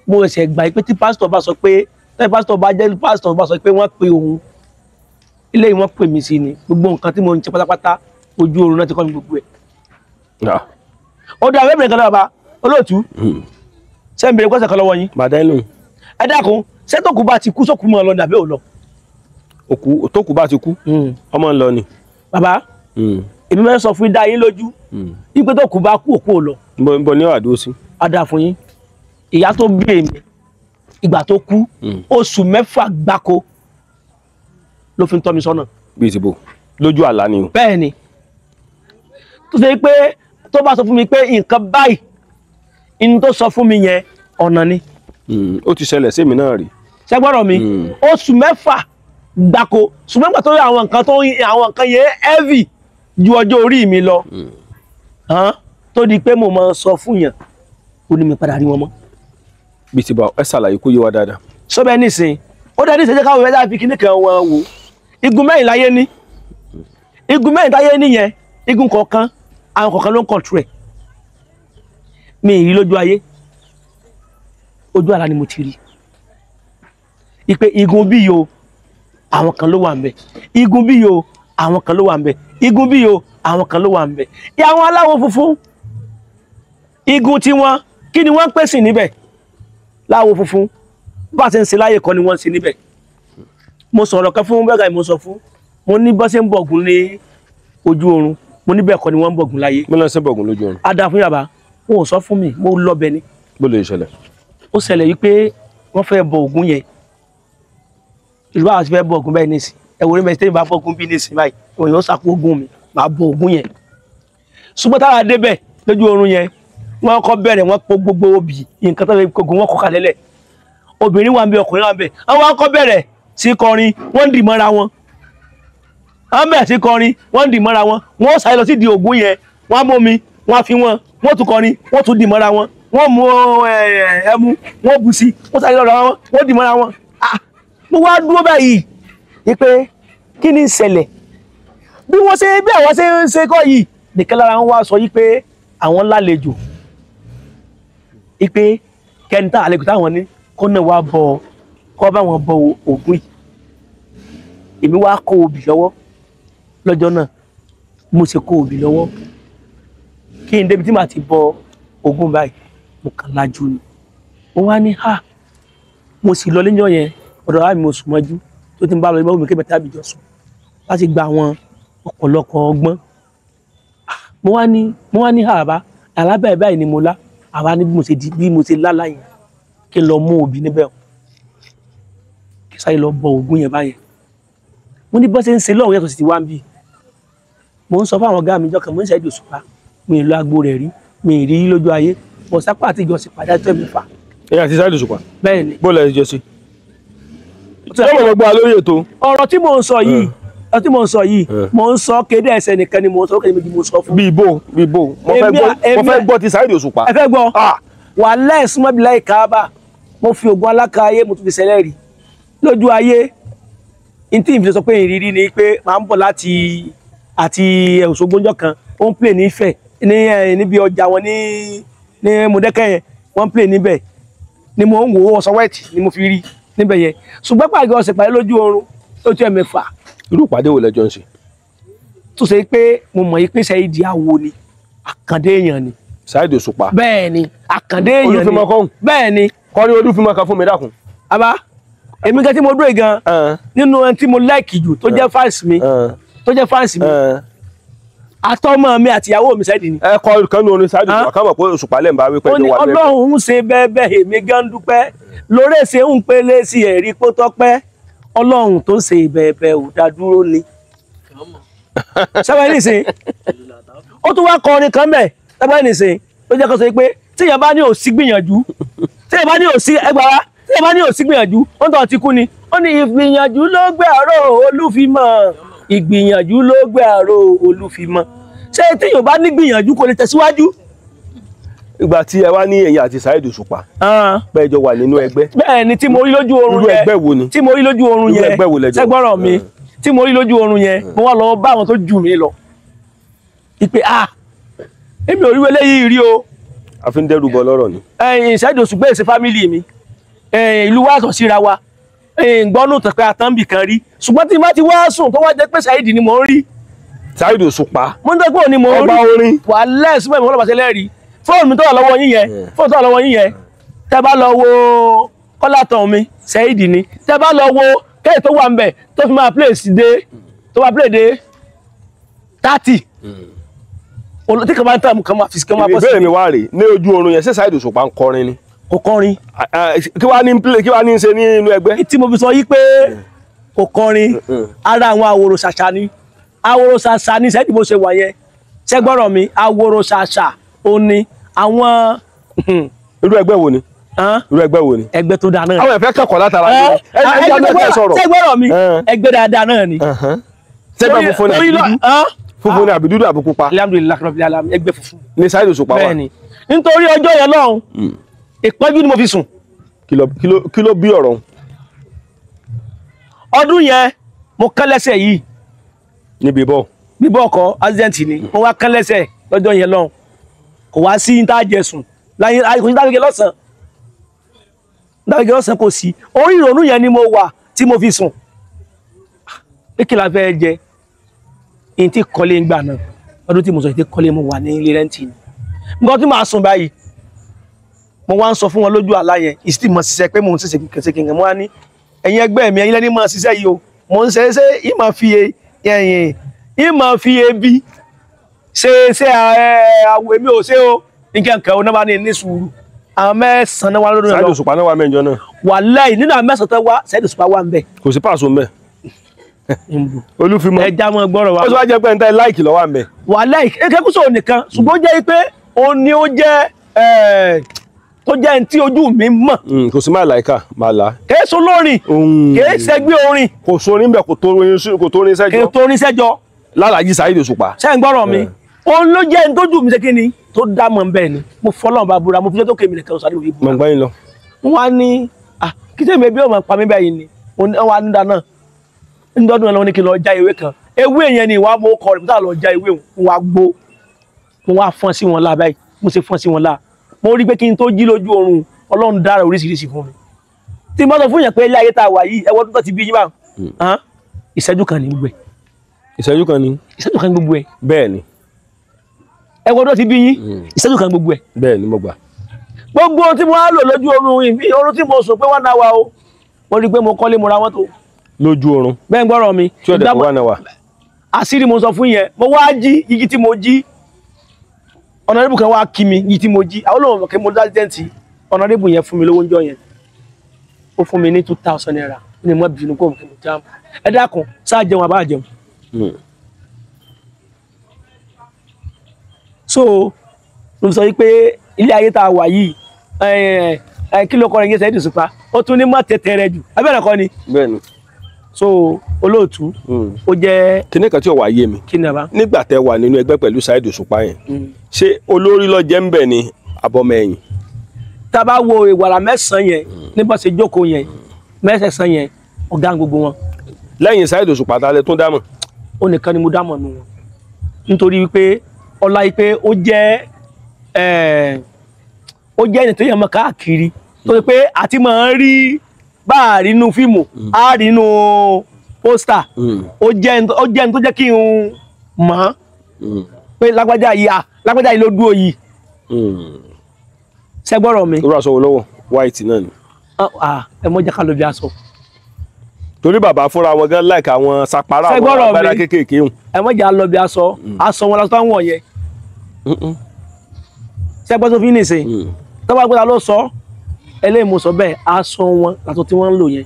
[SPEAKER 1] mo ṣẹ̀ gbà pé tí pásítọ̀ bá sọ pé, tí pásítọ̀ bá jẹ́ pásítọ̀ bá sọ pé wọ́n pe òun, ilé yìí wọ́n pè mí sí ni. Gbogbo nǹkan tí mo ń ṣe pátápátá, ojú oorun náà ti kọ́ mi gbogbo ẹ̀. Ó dá abẹ́bìnrin kan náà bá olóòtú, ṣé ń bèrè kwẹ́sẹ̀ kan lọ́wọ́ yín?
[SPEAKER 2] Bàdá ẹ̀ lóhùn.
[SPEAKER 1] Ẹ dákun, ṣé tókù bá ti kú sókù mọ́ ọ lọ nàbẹ́ ò lọ?
[SPEAKER 2] Òkú tókù bá ti kú, ọmọ ń lọ ni.
[SPEAKER 1] Bàbá, èmi máa ń sọ fún yín, dá yín lójú wípé tókù bá kú, òkú ò lọ.
[SPEAKER 2] Nbọ ní wàá dúró sí.
[SPEAKER 1] A dáa fún yín. Ìyá tó bí èmi, ìgbà tó kú, oṣù 6 gbáko ló fi ń tọ́ mi sọ́nà.
[SPEAKER 2] Bíi ti bò, lójú àlá ni o.
[SPEAKER 1] Bẹ́ẹ̀ ni, tó ṣe pé tó bá sọ fún mi pé nǹkan báyìí, inú tó sọ fún mi yẹn ọ̀nà ni.
[SPEAKER 2] Ó ti ṣẹlẹ̀ sí èmi náà rí.
[SPEAKER 1] Ṣé gbọ́dọ̀ mi? Oṣù 6 gbáko, ṣùgbọ́n ìgbà tó rí àwọn nǹkan tó àwọn nǹkan yẹn heavy ju ọjọ́ orí mi lọ, tó di pé mo máa sọ fún yàn, ó ní mi padà rí wọn mọ́.
[SPEAKER 2] Bíi ti bá, ẹ ṣàlàyé kó yé wa dáadáa.
[SPEAKER 1] Sọ́bẹ̀ nísìn, ó dá nísìn, jẹ́ káwọn ẹ̀dá fi kíní kan wọn wò. Igun mẹ́rin láyé ní, igun mẹ́rin táyé níyẹn, igun kọ̀ọ̀kan àwọn kọ̀ọ̀kan ló ń kọ̀ọ̀tù ẹ̀. Mi ì rí lójú ayé, ojú àlá ni mo ti rí ipe igun bí yo àwọn kan ló wà ńbẹ̀, igun bí yo àwọn kan ló wà ńbẹ̀, igun bí yo àwọn kan ló wà ńbẹ̀. Àwọn aláwọ̀ funfun, igun tiwọn kí ni wọ́n ń pèsè níbẹ̀? Láwọ̀ funfun bá ṣe ń ṣe láyé kan ni wọ́n ń ṣe níbẹ̀. Mo sọ̀rọ̀ kan fún bẹ́gà, mo sọ fún, mo ní bọ́ ṣe ń bọ̀gùn ní ojú oorun, mo ní bẹ́ẹ̀ kọ́ ni wọ́n ń bọ̀gùn láyé.
[SPEAKER 2] Mo lọ sí bọ̀gùn lójú oorun.
[SPEAKER 1] A dáa fún yàrá, wọn ò sọ fún mi, mo lọ bẹ ni.
[SPEAKER 2] Bó lè ṣẹlẹ̀?
[SPEAKER 1] Ó ṣẹlẹ̀ wípé wọ́n fẹ́ bọ Ògún yẹn. Ìlú àwọn ti fẹ́ bọ Ògún báyìí nísìn. Ẹ wo orí mẹ́sìn bá bọ Ògún bí nísìn báyìí, òun yóò sàkó Ògún mi, màá bọ Ògún yẹn. Ṣùgbọ́n táwa débẹ̀ lójú oorun yẹn, wọ́n kọ́ bẹ̀rẹ̀, wọ́n kó gbogbo obì, nǹkan tó fẹ́ kógun, wọ́n kọ́ kalẹ̀ lẹ̀. Obìnrin wà ń bẹ, ọkùnrin wà ń bẹ. Àwọn kọ́ bẹ̀rẹ̀ sí kọrin, wọ́n ń dì mọ́ra wọn. Wọ́n bẹ̀rẹ̀ sí kọrin, wọ́n ń dì mọ́ra wọn. Wọ́n sáré lọ sí di Ògún yẹn, wọ́n á mómi, wọ́n á fi wọn, wọ́n tún kọrin, wọ́n tún dì mọ́ra wọn. Wọ́n mú ẹmu, wọ́n bù sí, wọ́n sáré lọ́dọ̀ wọn, wọ́n dì mọ́ra wọn. Mo wá dúró báyìí wípé kí ni ń ṣẹlẹ̀? Bí wọ́n ṣe bí àwọn ṣe ń ṣe kọ́ yìí, nìkan lára wọn wá sọ yìí pé àwọn lálejò, wípé kẹ́ńtà àlejò táwọn ní kó náà wá bọ, kó bá wọn bọ Ògún yìí. Èmi wá kó obì lọ́wọ́ lọ́jọ́ náà, mo ṣe kó obì lọ́wọ́ kí n débi tí màá ti bọ Ògún báyìí, mo kàn lajú ni. Mo wá ní ha, mo sì lọ lẹ́yìn yẹn, ọ̀dọ̀ ara mi mo sùn mọ́jú, tó ti ń bá lọ ibà omi kébẹ̀ tàbí jọ sùn láti gba àwọn ọ̀pọ̀lọpọ̀ ọgbọ́n. Mo wá ní àbá alábẹ́ báyìí ni mo lá, àbá ní bí mo ṣe di bí mo ṣe lálá yẹn, kí n lọ mú obì níbẹ̀ o, kí sáyé lọ bọ Ògún yẹn báyẹn. Mo ní bọ́ ṣe ń ṣe lọ́hùn yẹn kò sì ti wá ń bì. Mo ń sọ fún àwọn ọ̀gá mi jọ kan, mo ń ṣe Òṣùpá, mi ì lọ agbo rẹ̀ rí, mi ì rí lójú ayé, bọ̀ sápá àti ìjọsìn padà tó ẹ̀mí fà.
[SPEAKER 2] Ẹ̀yin àti Saheed Òṣùpá.
[SPEAKER 1] Bẹ́ẹ̀ ni.
[SPEAKER 2] Bó lẹ jọ sí? Ṣé mo gbọ́ lórí ètò?
[SPEAKER 1] Ọ̀rọ̀ tí mò ń sọ yìí, ọ̀rọ̀ tí mò ń sọ yìí, mò ń sọ kéde ẹsẹ̀ nìkan ni mò ń sọ, kéde méjì mò ń sọ fún.
[SPEAKER 2] Bí ibo, bí ibo, mo fẹ́ gbọ́ ti Saheed Òṣùpá.
[SPEAKER 1] Ẹ fẹ́ gbọ́? Wàhálà ẹ̀sùn mọ́bìlá ìkaaba, mo fi ògùn alákàáyé, mo tún fi ṣẹlẹ̀ rí. Lójú ayé, n tí ìfisọ pé ìrírí ni pé màá ń bọ̀ láti àti Òṣogbo ńjọ́ kan, ó ń plè ní Ifẹ̀, níbi ọjà wọn ní Mọ̀dẹ́kẹ́ yẹn, wọ́n ń plè níbẹ̀. Ni mo ń wò ó ọ̀sán wẹ̀tì ni mo fi rí níbẹ̀ yẹn. Ṣùgbọ́n pàgọ́ ọ̀sẹ̀ pàdé lójú oorun ó tó ẹ̀mẹ́fà.
[SPEAKER 2] Irú ìpàdé wo lẹjọ ń ṣe?
[SPEAKER 1] Tó ṣe pé mo mọ̀ pé Saheed awo ni, àkàndé èèyàn ni.
[SPEAKER 2] Saheed Òṣùpá.
[SPEAKER 1] Bẹ́ẹ̀ ni, àkàndé èèyàn ni.
[SPEAKER 2] Olúfimọ́ kọ́hún.
[SPEAKER 1] Bẹ́ẹ̀ ni.
[SPEAKER 2] Kọrin Olúfimọ́ kan fún mi dákun.
[SPEAKER 1] Àbá, èmi gan tí mo dúró gan, nínú ẹni tí mo láìkì jù tó jẹ́ fáǹsì mi, tó jẹ́ fáǹsì mi, àtọmọ mi àti ìyàwó mi Saheed ni.
[SPEAKER 2] Ẹ kọ kan ní orin Saheed Òṣùpá ká mọ̀ pé Òṣùpá lẹ́ ń bá wí pé ẹjọ́ wà lẹ́nu.
[SPEAKER 1] Ọlọ́run ń ṣe bẹ́ẹ̀ bẹ́ẹ̀, èmi gan dúpẹ́, lórí èsè ń pele sí ẹ̀rí pé tọ́pẹ́, Ọlọ́run tó ń ṣe bẹ́ẹ̀ ò dá dúró ni. Sábà nìsín, ó tún wá kọrin kan bẹ́ẹ̀, sábà nìsín, ó jẹ́ kó sọ pé tíyẹn bá ní òsí gbìyànjú, tíyẹn bá ní òsí ẹgbàá, tíyẹn bá ní òsí gbìyànjú, ó ń tọ́ ti kú ni. Ó ní ìgbìyànjú ló gbé àárọ̀ Olúfimọ́, ìgbìyànjú ló gbé àárọ̀ Olúfimọ́. Ṣé tíyẹn bá ní gbìyànjú kò lè tẹ̀síwájú?
[SPEAKER 2] Ìgbà tí ẹ wá ní ẹ̀yin àti Saheed Òṣùpá bẹ́ẹ̀ jọ wà nínú ẹgbẹ́.
[SPEAKER 1] Bẹ́ẹ̀ ni tí mo rí lójú oorun yẹn.
[SPEAKER 2] Irú ẹgbẹ́ wo ni?
[SPEAKER 1] Tí mo rí lójú oorun yẹn.
[SPEAKER 2] Irú ẹgbẹ́ wo lẹ jọ?
[SPEAKER 1] Sẹ́gbọ́rọ̀ mi tí mo rí lójú oorun yẹn mo wá lọ bá àwọn tó jù mí lọ. Ìpè ah èmi ò rí eléyìí rí o.
[SPEAKER 2] A fi ń dẹ́rù bọ lọ́rọ̀ ni.
[SPEAKER 1] Ẹ̀yin Saheed Òṣùpá èsì fámìlì mi, ìlú wa sọ̀ síra wa, gbọ́nù tẹ̀pẹ́ àtàǹbì kan rí, ṣùgbọ́n tí n bá ti wá sùn tó wá jẹ́ pé Saheed ni mò ń rí.
[SPEAKER 2] Saheed Òṣùpá.
[SPEAKER 1] Mo ń tẹ́ pé òní mò ń rí.
[SPEAKER 2] Ọba orin.
[SPEAKER 1] Wà lẹ́sìn mọ́ ìmọ̀lọ́pàá ṣẹlẹ̀ rí. Fóònù mi tó wà lọ́wọ́ yín yẹn, fóònù tó wà lọ́wọ́ yín yẹn, tẹ́ bá lọ wo kọ́látàn mi, Saheed ni, tẹ́ bá lọ wo kéè tó wà ń bẹ̀ tó fi máa play sí dé, tó máa play dé 30. Tí kan bá ń tàn kan máa fi kan máa bọ́ sí.
[SPEAKER 2] Ìbéèrè mi wá rèé, ní ojú oorun yẹn ṣé Saheed Òṣùpá ń kọrin ni?
[SPEAKER 1] Kò kọrin.
[SPEAKER 2] Kí wàá ní play, kí wàá ní ṣe nínú ẹgbẹ́?
[SPEAKER 1] Tí mo fi sọ yí pé kò kọrin, ara àwọn àwòrò ṣàṣà ni. Àwòrò ṣàṣà ni Saheed bó ṣe wà yẹn. Ṣẹ́gbọ́rọ̀ mi, àwòrò ṣàṣà ó ní àwọn.
[SPEAKER 2] Irú ẹgbẹ́ wo ni? Irú ẹgbẹ́ wo ni?
[SPEAKER 1] Ẹgbẹ́ tó dáa náà.
[SPEAKER 2] Àwọn ẹ̀fẹ́ kẹ́kọ̀ọ́ látara ni.
[SPEAKER 1] Ṣẹ́gbọ́rọ̀ mi, ẹgbẹ́ dáadáa náà ni.
[SPEAKER 2] Ṣẹ́gbẹ́ funfun ni àbí dúdú? Funfun ni àbí dúdú àbí pupa?
[SPEAKER 1] Alhamdulillahi rabbil alamin, ẹgbẹ́ funfun.
[SPEAKER 2] Ní Saheed Òṣùpá wà.
[SPEAKER 1] Bẹ́ẹ̀ni, nítorí ọjọ́ yẹn lọ́hùn, ìpọ́njú ni mo fi sùn.
[SPEAKER 2] Kí ló bí ọ̀rọ̀?
[SPEAKER 1] Ọdún yẹn mo kán lẹ́sẹ̀ yìí.
[SPEAKER 2] Níbi bọ́.
[SPEAKER 1] Bíbọ̀ ọkọ̀ accident ni, mo wá kán lẹ́sẹ̀ lọ́jọ́ yẹn lọ́hùn. Kò wá sí ní tá a jẹ sùn, kò sí ní tá a jẹ lọ́sàn-án. Ní tá a jẹ lọ́sàn-án kò sí. Orí ìrònú yẹn ni mo wà tí mo fi sùn. Pé kí la fẹ́ jẹ? Ìyẹn tí kọ́lé ń gbà náà. Ọdún tí mo sọ ìyẹn tí kọ́lé mo wà ní ilé rẹ́ǹtì ni. Nǹkan tí màá sùn báyìí, mo wá ń sọ fún wọn lójú àlá yẹn, ìsì mọ̀ ṣiṣẹ́ pé mò ń ṣiṣẹ́ kìkìkì kìkì, mo wá ní ẹ̀yin ẹgbẹ́ mi, ẹ̀yin lẹ́ni mọ̀ ṣiṣẹ́ yìí o, mò ń ṣe ṣe ìmọ̀ fi ẹ̀yìn ìmọ̀ fi ebi ṣe ṣe àwọ̀ èmi ò ṣe o, nǹkan kan ò náà bá ní ní sùúrù. Àwọn mẹ́sàn-án náà wá lórí
[SPEAKER 2] Saheed Òṣùpá náà wà mẹ́jọ náà.
[SPEAKER 1] Wàláhì nínú àwọn mẹ́sàn-án tó wá, Saheed Òṣùpá wà ń bẹ̀.
[SPEAKER 2] Kò sí pàṣọ ń bẹ̀. Olúfimọ́.
[SPEAKER 1] Ẹja mọ gbọ́rọ̀ wa.
[SPEAKER 2] Ó sì wá jẹ́ pé ẹni tá láìkì lọ́wọ́ àmẹ́.
[SPEAKER 1] Wàláhì kékúsọ̀ nìkan, ṣùgbọ́n ó jẹ́ pé ó ní ó jẹ́ tó jẹ́ ẹni tí ojú mi mọ̀.
[SPEAKER 2] Kò sí máa láìka máa là.
[SPEAKER 1] Kèé so lórin, kèé sẹgbẹ́ orin.
[SPEAKER 2] Kò sórin bẹ́ẹ̀, kò tó orin sẹ́jọ́.
[SPEAKER 1] Kèé tó orin sẹ́jọ́.
[SPEAKER 2] Lálàájì Saheed Òṣùpá.
[SPEAKER 1] Ṣé ń gbọ́rọ̀ mi? Òun ló jẹ́ ẹni tójú mi ṣe kí ni tó dá mọ̀ bẹ́ẹ̀ ni. Mo fọlọ́run bá búra, mo fi jẹ́ tó kémi nìkan sáré òye búra.
[SPEAKER 2] Mo ń gbọ́ yín lọ.
[SPEAKER 1] Wọ́n á ní kí tèmi ẹbí ọmọ pa mí báyìí ni. Wọ́n á ní dáná. Ndọ́dún ẹ̀ lọ́wọ́ ní kí n lọ já ewé kan. Ewé yẹn ni ìwà mo kọ rẹ̀, mo sá lọ já ewé òun, wọ́n á gbó. Mo wá fọ́n sí wọn lá báyìí, mo ṣe fọ́n sí wọn lá. Mo rí pé kí n tó jí lójú oorun, Ọlọ́run dára oríṣiríṣi fún mi. Tí mo sọ fún yẹn pé ilé ayé tá a wà yìí, ẹwọ́n tó ti bí yín bá ìṣẹ́jú kan ní gbogbo ẹ̀.
[SPEAKER 2] Ìṣẹ́jú kan ní.
[SPEAKER 1] Ìṣẹ́jú kan ní gbogbo ẹ̀.
[SPEAKER 2] Bẹ́ẹ̀ ni.
[SPEAKER 1] Ẹwọ́n tó ti bí yín, ìṣẹ́jú kan ní gbogbo ẹ̀.
[SPEAKER 2] Bẹ́ẹ̀ ni mo gbà.
[SPEAKER 1] Gbogbo ohun tí mo wá lò lójú oorun, oorun tí mo sùn pé 1 hour o, mo rí pé mo kọ́lé mo ra mọ́tò.
[SPEAKER 2] Lójú oorun.
[SPEAKER 1] Bẹ́ẹ̀ ń gbọ́rọ̀ mi.
[SPEAKER 2] Tí ọ̀dẹ̀ kò 1 hour.
[SPEAKER 1] Àṣírí mo sọ fún yẹn, mo wá jí igi tí mo jí. Ọ̀nàdébù kan wá kí mi yìí tí mo jí, àwọn olóhùn kí mo dá tẹ́ǹtì. Ọ̀nàdébù yẹn fún mi lówó ńjọ́ yẹn, ó fún mi ní 2000 naira, ó ní mo bínú kó kí mo já ẹ dákun sáà jẹun àbá jẹun. So ló sọ pé ilé ayé tá a wà yìí, kí ló kọrin yẹn Saheed Òṣùpá, ó tún ní mọ́ tẹ̀tẹ̀ rẹ jù abẹ́rẹ́ kọ́ ni.
[SPEAKER 2] Bẹ́ẹ̀ni.
[SPEAKER 1] So olóòtú ó jẹ́.
[SPEAKER 2] Kíní kan tí ò wá yé mi.
[SPEAKER 1] Kí ni àbá.
[SPEAKER 2] Nígbà tẹ́ wà nínú ẹgbẹ́ pẹ̀lú Saheed Òṣùpá yẹn, ṣé olórí ló jẹ́ ń bẹ̀ ni àbọ̀mọ ẹ̀yìn?
[SPEAKER 1] Tá a bá wo ìwàrà mẹ́sàn-án yẹn ní bó ṣe jókòó yẹn mẹ́sàn-án yẹn, ọ̀gá gbogbo wọn.
[SPEAKER 2] Lẹ́yìn Saheed Òṣùpá ta lẹ tún dámọ̀?
[SPEAKER 1] Ó nìkan ni mo dámọ̀ nù wọn, nítorí wípé ọlá yìí pé ó jẹ́ ẹni tó yẹ mọ́ káàkiri, tó ṣe pé àti máa ń rí bá a rí inú fíìmù, a rí inú pósítà, ó jẹ́ ẹni tó jẹ́ kí n mọ̀ pé lágbájá yìí, lágbájá yìí ló dúró yìí. Ṣẹ́gbọ́rọ̀ mi.
[SPEAKER 2] Irú aṣọ wo lọ́wọ́? White náà ni.
[SPEAKER 1] Ẹ mọ jẹ́ ká lọ bí aṣọ.
[SPEAKER 2] Torí bàbá fúnra wọn gan láìka àwọn sapara àwọn agbára kéékèèké hùn.
[SPEAKER 1] Ẹ mọ jẹ́ ká lọ bí aṣọ, aṣọ wọn lásán wọ̀n yẹn. Ṣẹ́gbọ́n tó fi ní ìsìn? Tọ́ba gbọ́dọ̀ ló sọ, eléyìí mo sọ bẹ́ẹ̀, aṣọ wọn làtọ̀ tí wọ́n ń lò yẹn.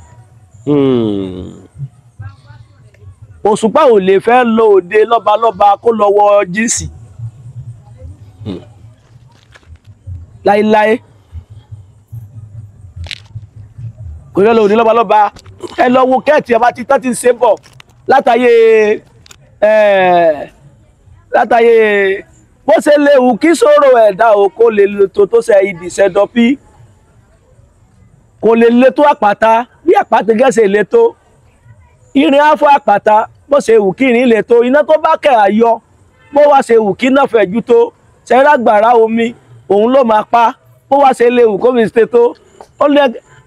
[SPEAKER 1] Òṣùpá ò lè fẹ́ lọ òde lọ́balọ́ba kó lọ wọ jíǹsì. Láíláí. Kò fẹ́ lọ òde lọ́balọ́ba. Ẹ lọ wo kẹ́ẹ̀tì ọba tí tán ti ń ṣe bọ̀ látàyè látàyè Bó ṣe léwu kí sọ̀rọ̀ ẹ̀dá o kó lè lo tó ṣe ìdí ṣẹ́dọ́pí, kò lè le tó àpáta bí àpáta gẹ́sẹ̀ le tó, irin á fọ́ àpáta bó ṣe wù kí irin le tó, iná tó bá kẹ̀ àyọ bó wá ṣe wù kí náà fẹ̀jú tó, ṣẹ́rágbàrá omi òun ló máa pa, bó wá ṣe léwu kó fi ṣe tó, ó lé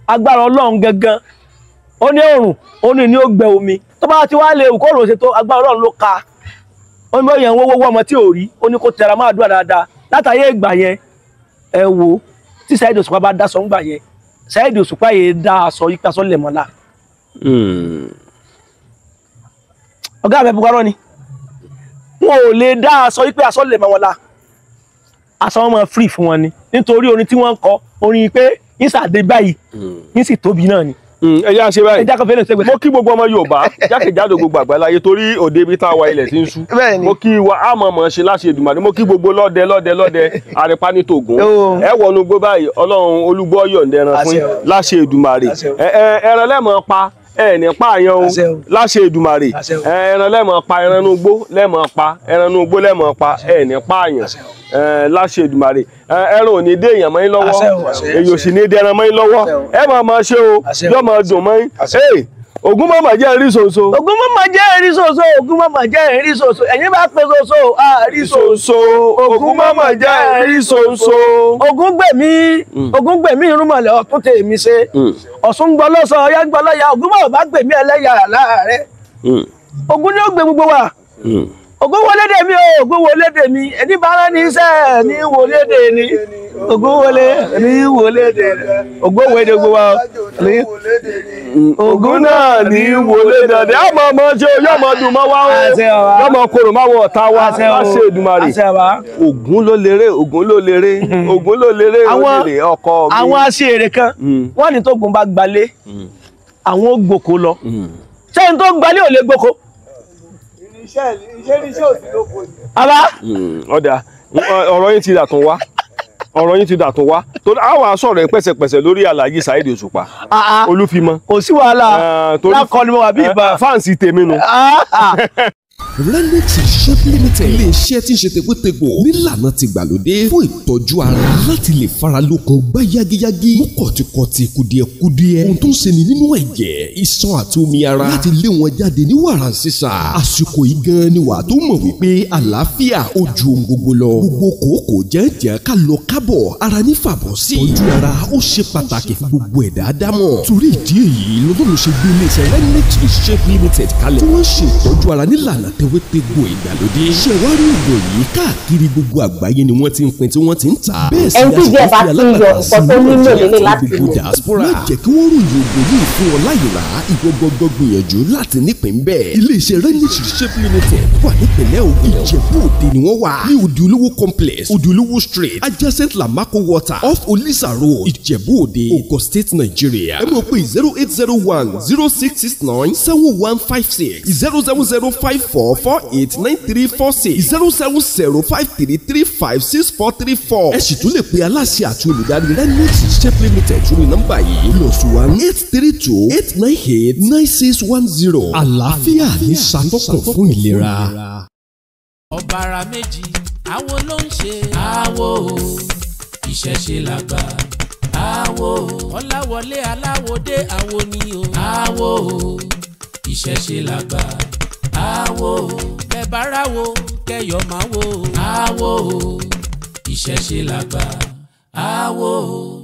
[SPEAKER 1] agbára Ọlọ́run gangan, ó ní òrùn ó ní ó gbẹ omi, tó bá ti wá léwu kó rò ṣe tó, agbára Ọlọ́run ló ka. Ó ní bóyá ń wọ́wọ́ ọmọ tí ò rí, ó ní kó tẹra máa dúrà dáadáa. Látàyè ìgbà yẹn, ẹ wo tí Saheed Òṣùpá bá dá sọ ńgbà yẹn, Saheed Òṣùpá yẹn dá aṣọ yípa sọ lẹ̀mọ́lá. Ọ̀gá mi bukarọ́ ni wọn ò lè dá aṣọ yípa aṣọ lẹ̀mọ́lá, aṣọ wọn máa free fún wọn ni, nítorí orin tí wọ́n ń kọ, orin pé ìsàdé báyìí ní sì tóbi náà ni.
[SPEAKER 2] Ẹ jẹ́ àṣẹ báyìí.
[SPEAKER 1] Ẹ jẹ́ àkọ́fẹ́ lè ṣẹ́gbẹ́.
[SPEAKER 2] Mo kí gbogbo ọmọ Yorùbá jákèjádò gbogbo àgbáláyé torí òde ibi tá a wà ilẹ̀ tí ń ṣú. Mo kí wa á mọ̀ mọ̀ ṣe láṣẹ Èdùmàrè. Mo kí gbogbo lọ́dẹ lọ́dẹ lọ́dẹ àrèpá ní tògún. Ẹ wọnú gbó báyìí, Ọlọ́run olúgbọ́ yọ̀ǹda ẹran fún yín láṣẹ Èdùmàrè. Ẹran lẹ́mọ̀ pa, ẹ ní pààyàn o láṣẹ Èdùmàrè. Ẹran lẹ́mọ̀ pa, ẹran inú gbó lẹ́mọ̀ pa, ẹran inú gbó lẹ́mọ̀ pa, ẹ ní pààyàn láṣẹ Èdùmàrè. Ẹran ò ní dé èèyàn mọ́ yín lọ́wọ́, èyí ò sì ní dẹran mọ́ yín lọ́wọ́, ẹ máa máa ṣe o, yóò máa dùn mọ́ yín. Ògún mọ̀mọ̀ jẹ́ rí ṣoṣo.
[SPEAKER 1] Ògún mọ̀mọ̀ jẹ́ rí ṣoṣo, Ògún mọ̀mọ̀ jẹ́ rí ṣoṣo, ẹ̀yin bá pe ṣoṣo, rí
[SPEAKER 2] ṣoṣo. Ògún mọ̀mọ̀ jẹ́ rí ṣoṣo.
[SPEAKER 1] Ògún gbèmí, Ògún gbèmí irúnmọ̀lẹ̀ ọ̀tún tèmi ṣe. Ọ̀ṣun gbọ́ lọ́sọ, ọ̀yá gbọ́ lọ́yà, Ògún mọ̀mọ̀ bá gbèmí ẹlẹ́yà láàárẹ̀. Ògún ni ó gbé gbogbo wa. Ògún wọlé dè mí o, Ògún wọlé dè mí, ẹni bá rán ní iṣẹ́ ní wọlé dè ní. Ògún wọlé ní wọlé dè ní. Ògún wọlé dè gbogbo wa.
[SPEAKER 2] Ògún náà ní wọlé dè ní. Àmọ́ ọmọ ṣe o, yóò mọ dùn mọ́ wá o, yóò mọ korò má wọ ọ̀tá wa láṣẹ Èdùmàrè. Ògún ló lérè, Ògún ló lérè, Ògún ló lérè, ó lérè ọkọ mi.
[SPEAKER 1] Àwọn aṣèrè kan, wọ́n ní tógun bá gbalé, àwọn ó gboko lọ. Ṣé n tó gbalé ò lè gboko?
[SPEAKER 2] Ọ̀dà ọ̀rọ̀ yín ti dàtún wá, ọ̀rọ̀ yín ti dàtún wá, torí a wà sọ̀rọ̀ pẹ̀sẹ̀pẹ̀sẹ̀ lórí Alhaji Saheed Òṣùpá Olúfimọ́.
[SPEAKER 1] Kò sí wàhálà, lákọ ni mo wà bí ìbá
[SPEAKER 2] fáǹsì tèmi nu.
[SPEAKER 3] Renix Shop Limited, ilé-iṣẹ́ tí ń ṣe tegbótegbò nílànà tìgbàlódé fún ìtọ́jú ara láti lè fara lókun gbá yágíyágí, mú kọ̀tìkọ̀tì kùdìẹ̀kudiẹ, ohun tó ń ṣe ni nínú ẹ̀jẹ̀, iṣan àti omi ara láti lé wọn jáde ní wàrà sísà. Àsìkò yìí gan ni wàá tó mọ̀ wípé àlàáfíà ó ju ohun gbogbo lọ. Gbogbo kòókòó jẹ́ǹjẹ́ ká lọ kábọ̀ ara ní fàbọ̀ sí. Ìtọ́jú ara ó ṣe pàtàkì fún gbogbo ẹ̀dá dámọ̀. Torí ìdí èyí lọ́dún ṣe gbé iléeṣẹ́ Renix Shop Limited kalẹ̀ tí wọ́n ṣe ìtọ́jú ara nílànà tewétegbò ìgbàlódé. Ṣẹ̀wárí ògùn yìí káàkiri gbogbo àgbáyé ni wọ́n ti ń pín tí wọ́n ti ń tà. Bẹ́ẹ̀ sì
[SPEAKER 5] ẹni tí díẹ̀ bá ti ń yọ nǹkan tó nílò lélẹ̀ láti
[SPEAKER 3] gbogbo
[SPEAKER 5] lò.
[SPEAKER 3] diaspora. Má jẹ́ kí wọ́n ròyìn ògùn yìí fún ọ láyò rà, ìwọ gbọ́gbọ́ gbìyànjú láti nípìn bẹ́ẹ̀. Iléeṣẹ́ Renix Shop Limited wà nípìnlẹ̀ Ògùn. Ìjẹ̀bú Òde ni wọ́n wà. Ní Òdìolówó complex, Òdìolówó street, adjacent Lamako water, off Olisa road, Ìjẹ̀bú Òde, Ogun State, Nigeria. Ẹ mọ̀ pé 0801 0669 7156 070 5448 9346 070 53 35 6434. Ẹ sì tún lè pe aláṣẹ àti olùdarí Renix Shop Limited sórí nọ́mbà yìí +1 832 898 9610. Àlàáfíà ní ṣàtọ́kùn fún ìlera.
[SPEAKER 6] Ọ̀bàrà méjì àwo ló ń ṣe àwo, ìṣẹ̀ṣe làgbà àwo, Ọláwọlé aláwọdé àwo ni o àwo, ìṣẹ̀ṣe làgbà àwo, bẹ́ẹ̀ wo kẹyọ̀ máa wo àwo, ìṣẹ̀ṣe làgbà àwo.